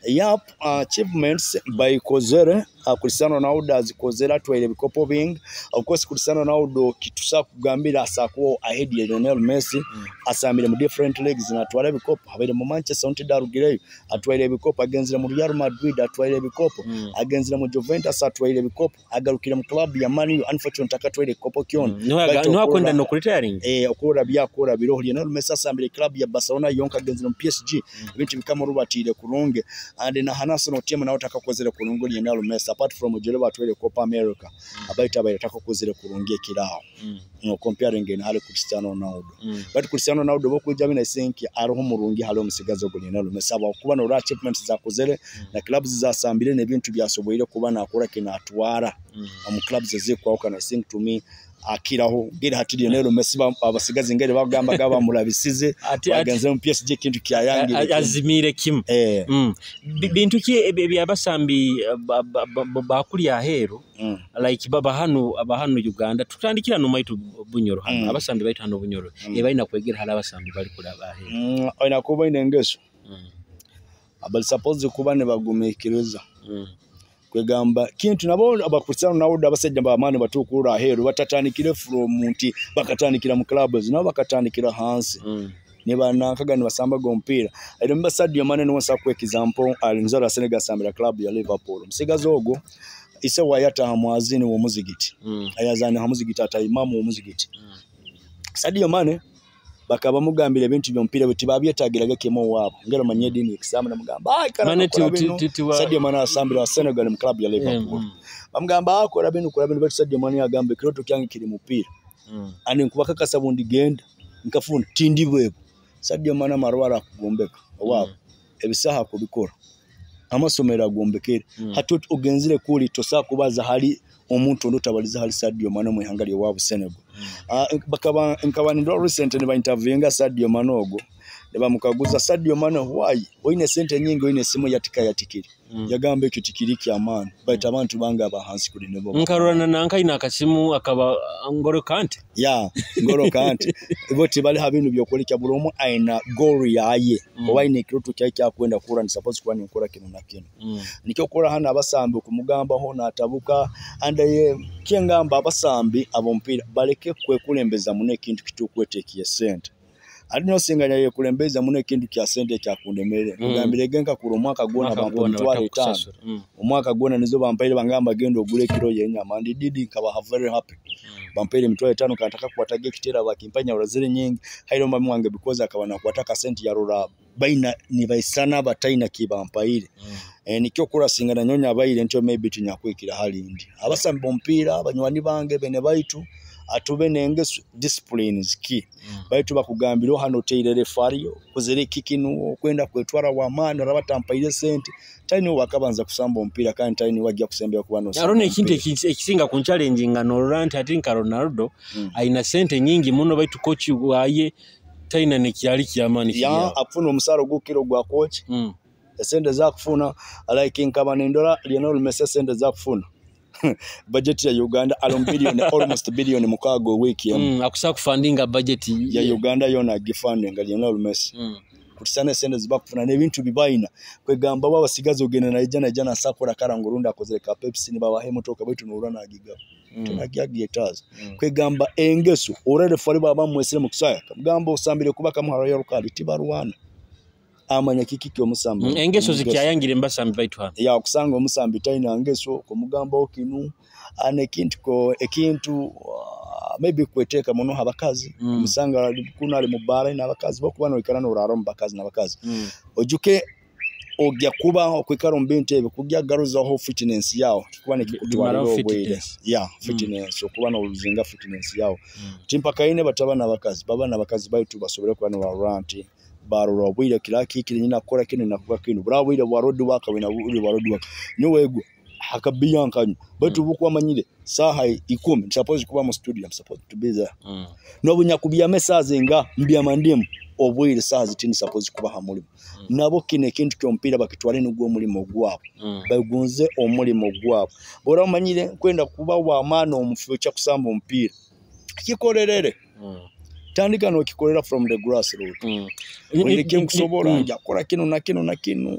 Yep, achievements bayikozere, Cristiano Ronaldo azikozere, atwaire ebikopo bingi. Of course Cristiano Ronaldo kitusa kugambira asakuwa ahead ya Lionel Messi. Asambire mu different leagues natwara ebikopo, abaire mu Manchester United arugireyo atwaire ebikopo, agenzire mu Real Madrid atwaire ebikopo, agenzire mu Juventus atwaire ebikopo, agarukire mu club ya Man U, unfortunately takatwaire ekikopo kyona. Baitu Niwakwenda nokuretiring. Okura byakora biroho. Lionel Messi asambire club ya Barcelona yonka, agenzire mu PSG, ebintu bikamurubatiire kurungi. And na National team nawe takakozere kurungi Lionel Messi, apart from jere batwere Copa America, abaita abaire takakozere kurungi ekiraho, no comparing na hali Cristiano Ronaldo. But Cristiano Ronaldo bokuja bina, I think ariho murungi hali omusigazi ogwo Lionel Messi, aba kuba no achievements zakozere na clubs zasambire n'ebintu byasoboire kuba nakora kinatwara mu clubs ezikwawukana, I think to me akiraho ngeri hati Lionel Messi abasigazi ngeri bagamba bamurabisize bagenze mu PSG kintu kyayangire. Azimire kimu. Bintu ki ebyabasambi bakuli aheeru, like baba hano, aba hano Uganda, tutandikira no maitu Bunyoro hano, abasambi baitu hano Bunyoro, ebalina kwegera hali abasambi bali kulaba aheeru? Olina kuba oyina engeso, bali supposed kuba ne bagumiikiriza. Kwegamba kintu nabo abakristano Ronaldo, abasajja bamaani batuukura aheeru batatandikire from nti bakatandikira mu clubs, nabo bakatandikira hansi ne banankaga ne basambaga omupiira. I remember Sadio Mane, niwe nsobola kuwa example, ali muzala wa Senegal, asambira club ya Liverpool. Omusigazi ogwo ise wayataha mwazini w'omuzigiti, ayazaana ha muzigiti, ata imamu w'omuzigiti. Sadio Mane bakaba bamugambira ebintu by'omupiira bwe tibabyetagiraga kimu owaabo, ngero manye eddiini ekisaamu, namugamba, "Ai, kara Mane kola bino." Sadio Mane asambira wa Senegal mu club ya Liverpool. Bamugamba, "Ah, kola bino, kola bino," baitu Sadio Mane agamba, "Ekirooto kyange kiri mupiira, andi nkubakakasa bundi genda nkafuna tindi bwebo." Sadio Mane amarwara akugombeka owaabo, ebisaha kubikora, amasomero agombekere. Hati ogenzire kuli tosobola kubaza hali omuntu ondi otabaliza hali Sadio Mane mu ihanga ly'owaabo Senegal. Bakaba nkaba nindora recent ne bainterviewinga Sadio Mane ogwo. Nibamukaguza Sadio Mane, why oine sente nyingi, oine esimu yatika yatikire? Yagamba ekyo tikiri kyamaani, baitu abantu bange abahansi kuli nibo. Nkarorana nankaina akasimu akaba Ngolo Kante. Ya Ngolo Kante, bo tibali ha bintu byokulikya, buli omu aina goal yaye, oba aine ekiroto kyaye kyakwenda kukora, ni suppose kuba ninkora kino na kino. Nikyo kukora hano abasambi okumugambaho natabuka. And kyengamba abasambi ab'omupiira baleke kwekulembeza muno ekintu kitukweta ekyesente. Ati nosinganya yekulembeza muno ekintu kya sente ekyakundemere. Kugambire genka kura omwaka gwona Mwaka bampa gwona 50,000. Batakusasura. Omwaka gwona nizo bampaire, bangamba genda ogule ekiro y'enyama. Ndi didi nkaba very happy. Bampaire 50,000 kantaka kukwataga ekitera bakimpa nyawura ziri nyingi. Hairo mami wange because akaba nakwata akasente yarora baina nibaisana bataina kibampaire. Nikyo kurasingana nyonya abaire ntyo maybe tinyakwikira halindi. Abasambi b'omupiira banywani bange bene baitu atube n'engeso, discipline is key. Baitu bakugambira hano oteire refario kozere iki kinu okwenda kwetwara wamaani oraba tampaire sente tayini wakabanza kusamba omupiira kandi tayini wajja kusembera kuba nosamba Arona ekintu omupiira. Ekisinga kunchalenginga norora nti ati nka Ronaldo aina sente nyingi muno, baitu kochi waye taina nekyali kyamaani Ya kiri aho. akufuna omusaro gukiro gwa coach, esente zakufuna, like nkaba nindora Lionel Messi esente zakufuna, budget ya Uganda alon billion, almost billion 6 week emu. Akusa kufundinga budget Ya Uganda yona agifundinga Lionel Messi. Kutisana esente zibakufuna n'ebintu bibayina kwegamba bo abasigazi ogenda naija naija nasakora kara ngurundi akozere ka Pepsi nibabaha emotoka baitu norura nagigaba tenagiagietaza. Kwegamba engeso orere fari baba bamwesire mu kusaya kamugamba osambire kuba kamuha royal card tibarwana amanya kiki kyomusambi. Engeso zikyayangire mbasambi baitu hano. Ya kusanga omusambi talina ngeso kumugambaho kinu ana ekintu ko ekintu maybe kweteeka muno abakazi. Musanga ali kuno ali mu bbaala n'abakazi bokuba noikara norara mu bakazi n'abakazi. Ojuke ojja kuba okwikara omu bintu ebyo kujja garuzaho fitness yawo kikuba nikikutwalira Bimaraho obwire. Fitness. Ya fitness okuba noluzinga fitness yawo timpakaine bataba n'abakazi baba n'abakazi baitu basobole kuba nobarora nti barora obwire kira kikiri nyina kukora kinu nakukora kinu bura bwire bwa road work wina bwire bwa road work niwegwe akabiya nkanywa baitu bukuba manyire saha 10 suppose kuba mu studio, I'm supposed to be there. N'obunyakubyama esaaha zinga mbyama ndimu obwire saaha zitini suppose kuba ha mulimu. Nabo kino ekintu ky'omupiira bakitwale nigwo omulimu gwabwe. Bagunze omulimu gwabwe bw'ora omanyire nkwenda kuba w'amaani omu future kusamba omupiira kikorerere. Tandika n'okikolera from the grassroot. Oyereke nkusobola nja kukola kino na kino na kino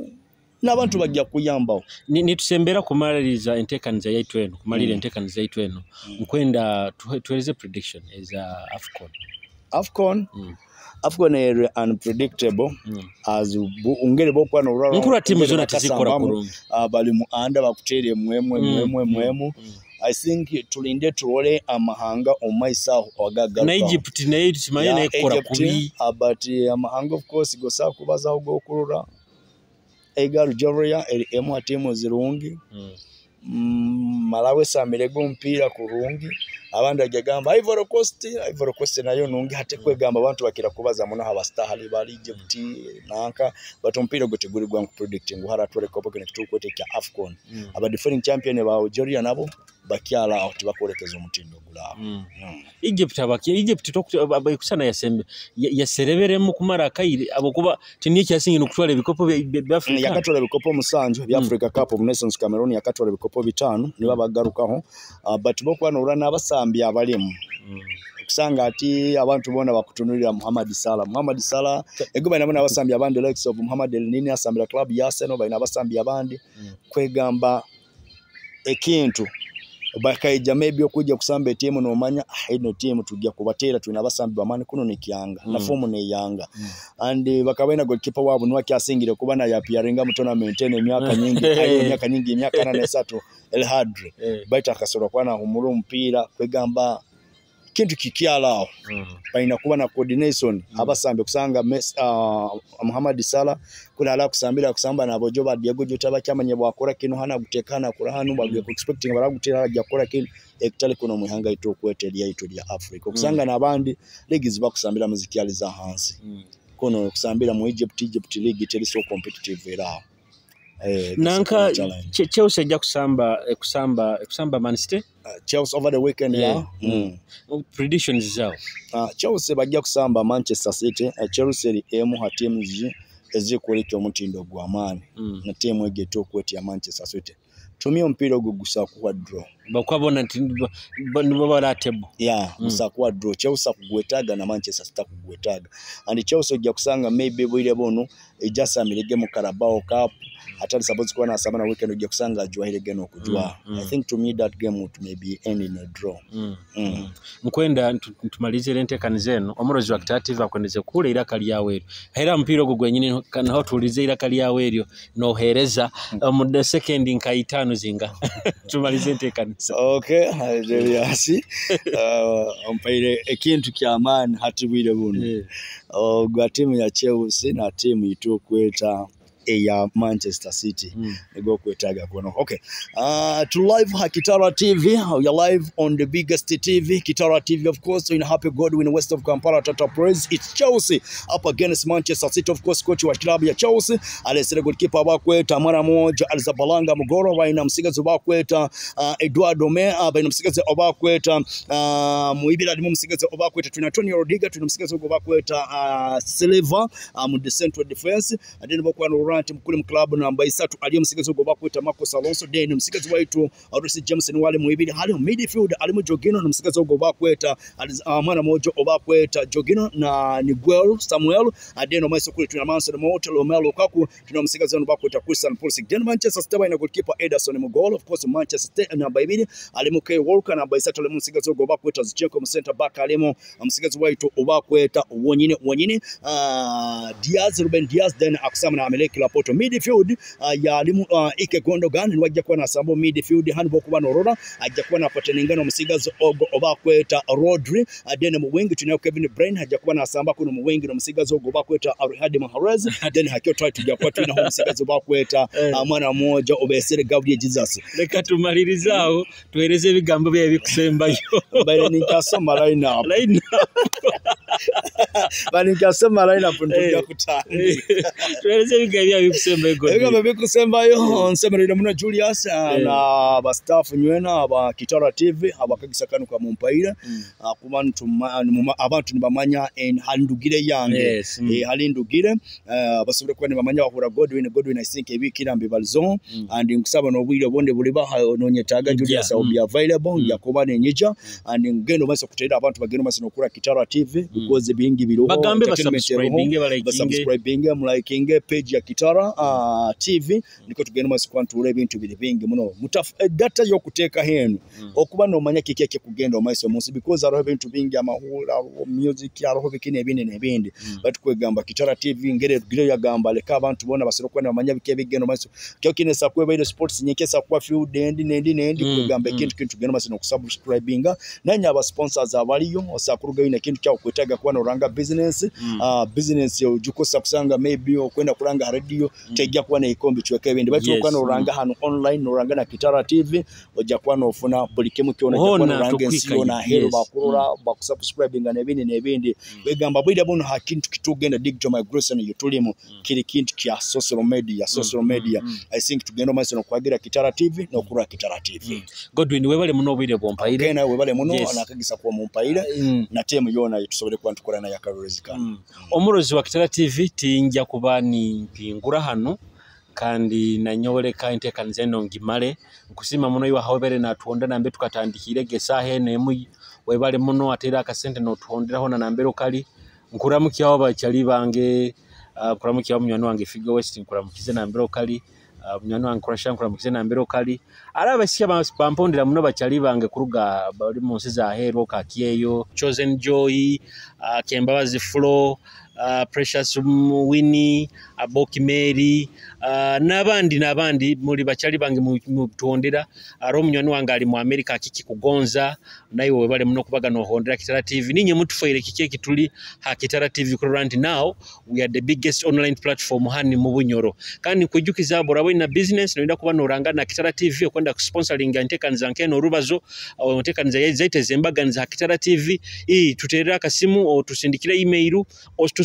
n'abantu bajja kuyambaho. Nitusembera kumaliriza enteekaniza yaitu eno, kumalira enteekaniza yaitu eno, nkwenda tuhereze prediction eza AFCON. AFCON. AFCON eri unpredictable as ngeri bokuba norora Nkura timu zona tizikora kurungi. Bali mu anda bakuteere mwemu mwemu mwemu. I think tulinde turole amahanga omumaiso aho agagarukaho. Na Egypt nayo tusimanyi nayo ekukora Egypt, kubi. But amahanga of course gosa kubazaho gokurora ega Algeria eri emu ha tiimu zirungi. Malawi esambirege omupiira kurungi, abandi bajagamba Ivory Coast, Ivory Coast nayo nungi hati kwegamba abantu bakira kubaza muno abastahali bali Egypt nanka, but omupiira ogwo teguri gwa predict ngu hara atwale kopo kino kitukwete kya AFCON. Aba defending champion ba Algeria nabo bakyala aho tibakwolekeza omutindo gulaawo. Egypt abaki Egypt abakusana yasembe yasereberemu kumara akaire abokuba tiniye kyasinga nokutwala ebikopo bya Africa. Yakatwala ebikopo 7 bya Africa Cup of Nations. Cameroon yakatwala ebikopo 5 niba bagarukaho, but bokuba norura n'abasambi abalimu kusanga ati abantu bona bakutunulira Muhammad Salah. Muhammad Salah ego balina bona abasambi abandi likes of Muhammad El Nini asambira club ya Arsenal, balina abasambi abandi. Kwegamba ekintu bakaija maybe okujja kusamba etiimu nomanya ino tiimu tujja kubateera tulina abasambi bamaani kuno nekyanga na fomu neyanga. And bakaba balina goalkeeper waabwe niwe akyasingire kuba naye appearinga mu tournament eno emyaka nyingi ayo emyaka nyingi emyaka 43 El Hadri. Baitu akasobola kuba nahumura omupiira kwegamba kintu kikyala awo. Balina kuba na coordination abasambi kusanga Muhammad Salah kuli ala kusambira kusamba nabojo ba Diego Jota bakyamanye bwakora kino hana gutekana akora hano bagiye ku expecting baragutera ajja kukora kino ekitali kuno mu ihanga itu okwete lyaitu lya Africa okusanga n'abandi league ziba kusambira muzikyali za hansi. Kuno okusambira mu Egypt, Egypt league teri so competitive era awo. Nanka Challenge. Chelsea ejja kusamba ekusamba Man City. Chelsea over the weekend. Yeah. Predictions zaawe? Chelsea bajja kusamba Manchester City. Chelsea eri emu ha teams ezikwoleka omutindo gw'amaanyi na tiimu egyo etookweta ya Manchester City. Tumye omupiira ogwo gusakuwa draw. Bakwabona nti nibo balatebo. Yeah, gusakuwa draw. Chelsea kugwetaaga na Manchester City kugwetaaga. And Chelsea ojja kusanga maybe bwire buno ejasamire mu Carabao Cup atali supposed kuba nasamba na weekend, ojja kusanga ajwahire geno okujwa. I think to me that game would maybe end in a draw. Nkwenda ntumalizire enteekaniza eno. Omurozi wa Kitara TV akwendeze kuwulira iraka lyawe eryo, era omupiira ogwo gwenyini naho tuwulize iraka lyawe eryo noheereza mu sekendi nka 5 zinga tumalize enteekaniza. Okay, Julius. Mpaire ekintu ky'amaanyi hati bwire buno. Ogwa tiimu ya Chelsea na tiimu yituokweta eya Manchester City. Nigo kwetaga kuno. Okay. To live ha Kitara TV. We are live on the biggest TV, Kitara TV, of course, in Happy Godwin, west of Kampala, Tata Praise. It's Chelsea up against Manchester City. Of course, coach wa club ya Chelsea alesere goalkeeper bakweta mara moja Arrizabalaga Mugoro, baina msigazi bakweta Eduardo Mea, baina msigazi bakweta Muibira, alimu msigazi bakweta tuna Antonio Rudiger, tuna msigazi bakweta Silva mu the central defense, and then bakwa no mukuli mu club namba 3 aliyo msigazi ogwo bakweta Marcos Alonso, then msigazi waitu Reece James ni wale muibiri hali midfield alimu Jorginho na msigazi ogwo bakweta mwana mojo obakweta Jorginho na Niguel Samuel, and then omaiso kuli tuna Mason Mount, Romelu Lukaku, tuna msigazi ono bakweta Christian Pulisic. Then Manchester City ina goalkeeper Ederson mu goal, of course Manchester City namba 2 alimu Kyle Walker, namba 3 alimu msigazi ogwo bakweta Zinchenko mu center back alimu msigazi waitu obakweta wonyine Diaz, Ruben Diaz, then akusama na Amelek Laporte. Midfield ya alimu Ike Gondogan niwajja kuwa na sambo midfield hano bokuba norora ajja kuwa na pateningano musigazi ogo obakweta Rodri, then mu wing tunayo Kevin Bruyne ajja kuwa na samba kuno mu wing no musigazi ogo obakweta Riyad Mahrez, then hakio try tujja kuwa tulina ho musigazi obakweta mwana mmoja obesere Gabriel Jesus. Leka tumalirizawo tuwereze ebigambo bye bikusembayo. Baire ninkasoma line up. Bali nkasoma line up ntujja kutandika. Tuwereze ebigambo bye bikusembayo. Ebigambo bikusembayo nsemerere muno Julius na ba staff nywena aba Kitara TV abakagisa kanu ka mumpaira kuba abantu nibamanya handugire yange. Halindugire basobole kuba nibamanya bakura Godwin I think ebikira mbibalizo and nkusaba n'obwire obonde buliba nonyetaaga Julius will be available njakuba nenyija and ngendo maso kutera abantu bagendo maso nokura Kitara TV because bingi biroho bagambe basubscribing mulike page ya Kitara TV niko tugenda maso kwantura ebintu biri bingi muno data yokuteeka henu okuba nomanya kiki ekikugenda omaiso munsi because hariho ebintu bingi amahura music hariho bikini ebindi n'ebindi but kwegamba Kitara TV ngere gire yagamba leka abantu bona basoro kuba bamanya biki ebigenda omaiso kyo kinesa kwebaire sports nyekesa kuba field endi nendi kwegamba ekintu kintu tugenda maso nokusubscribinga nanya aba sponsors abaliyo osakuruga ine kintu kyawo kwetaga kuba noranga business business ojukosa kusanga maybe okwenda kulanga radio tejja kuba neikombi chweka ebindi batu okuba noranga hano online noranga na Kitara TV ojja kuba nofuna buli kimu kyona ojja kuba noranga ensi yona hero bakurora bakusubscribinga n'ebindi n'ebindi wegamba bwira buno hakintu kitugenda digital migration yotulimu kiri kintu kya social media I think tugenda maaso nokwagira Kitara TV nokura Kitara TV. Godwin webale muno obwire bwompaire. Okay, nawe webale muno nakagisa kuwa mumpaire na temu yona tusobole kuba ntukora nayo akarorezi kano. Omurozi wa Kitara TV tinja kuba ni mpingura hano kandi nanyoleka enteekaniza eno ngimale nkusima muno iwa hawebere natuhonda nambe tukatandikire gesaha eno emu webale muno atera akasente notuhonderaho na nambero kali nkuramukyawo bakyali bange nkuramukyawo munywani wange Figo West nkuramukize nambero kali munywani wange Kurasha nkuramukize nambero kali ara abasya bampondera muno bakyali bange kuruga bali mu nsi za Hero Kakieyo Chosen Joy Kembabazi Flo Precious Winnie Aboki Mary n'abandi muri bakyali bange mutuhondera aro munywani wange ali mu America kiki kugonza naye webale muno kubaga nohondera Kitara TV ninye mutufoire kiki ekituli ha Kitara TV right now we are the biggest online platform hani mu Bunyoro kandi kwijukiza borabo ina business noenda kuba noranga na Kitara TV okwenda kusponsoringa enteekaniza nkeno orubazo enteekaniza zaite zembaganiza ha Kitara TV tuterera akasimu otusindikira email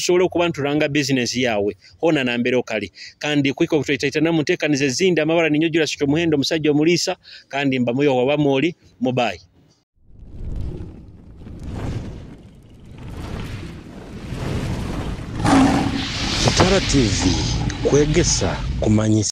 Tusobole okuba nturanga bizinesi yawe hona nambere okali. Kandi kwika okutwaitaitana mu nteekaniza ezindi, amabara ninyojura sikyo muhendo omusajja omuliisa, kandi mbamuyo wabamoli mubayi. Kitara TV, kwegesa, kumanyisa.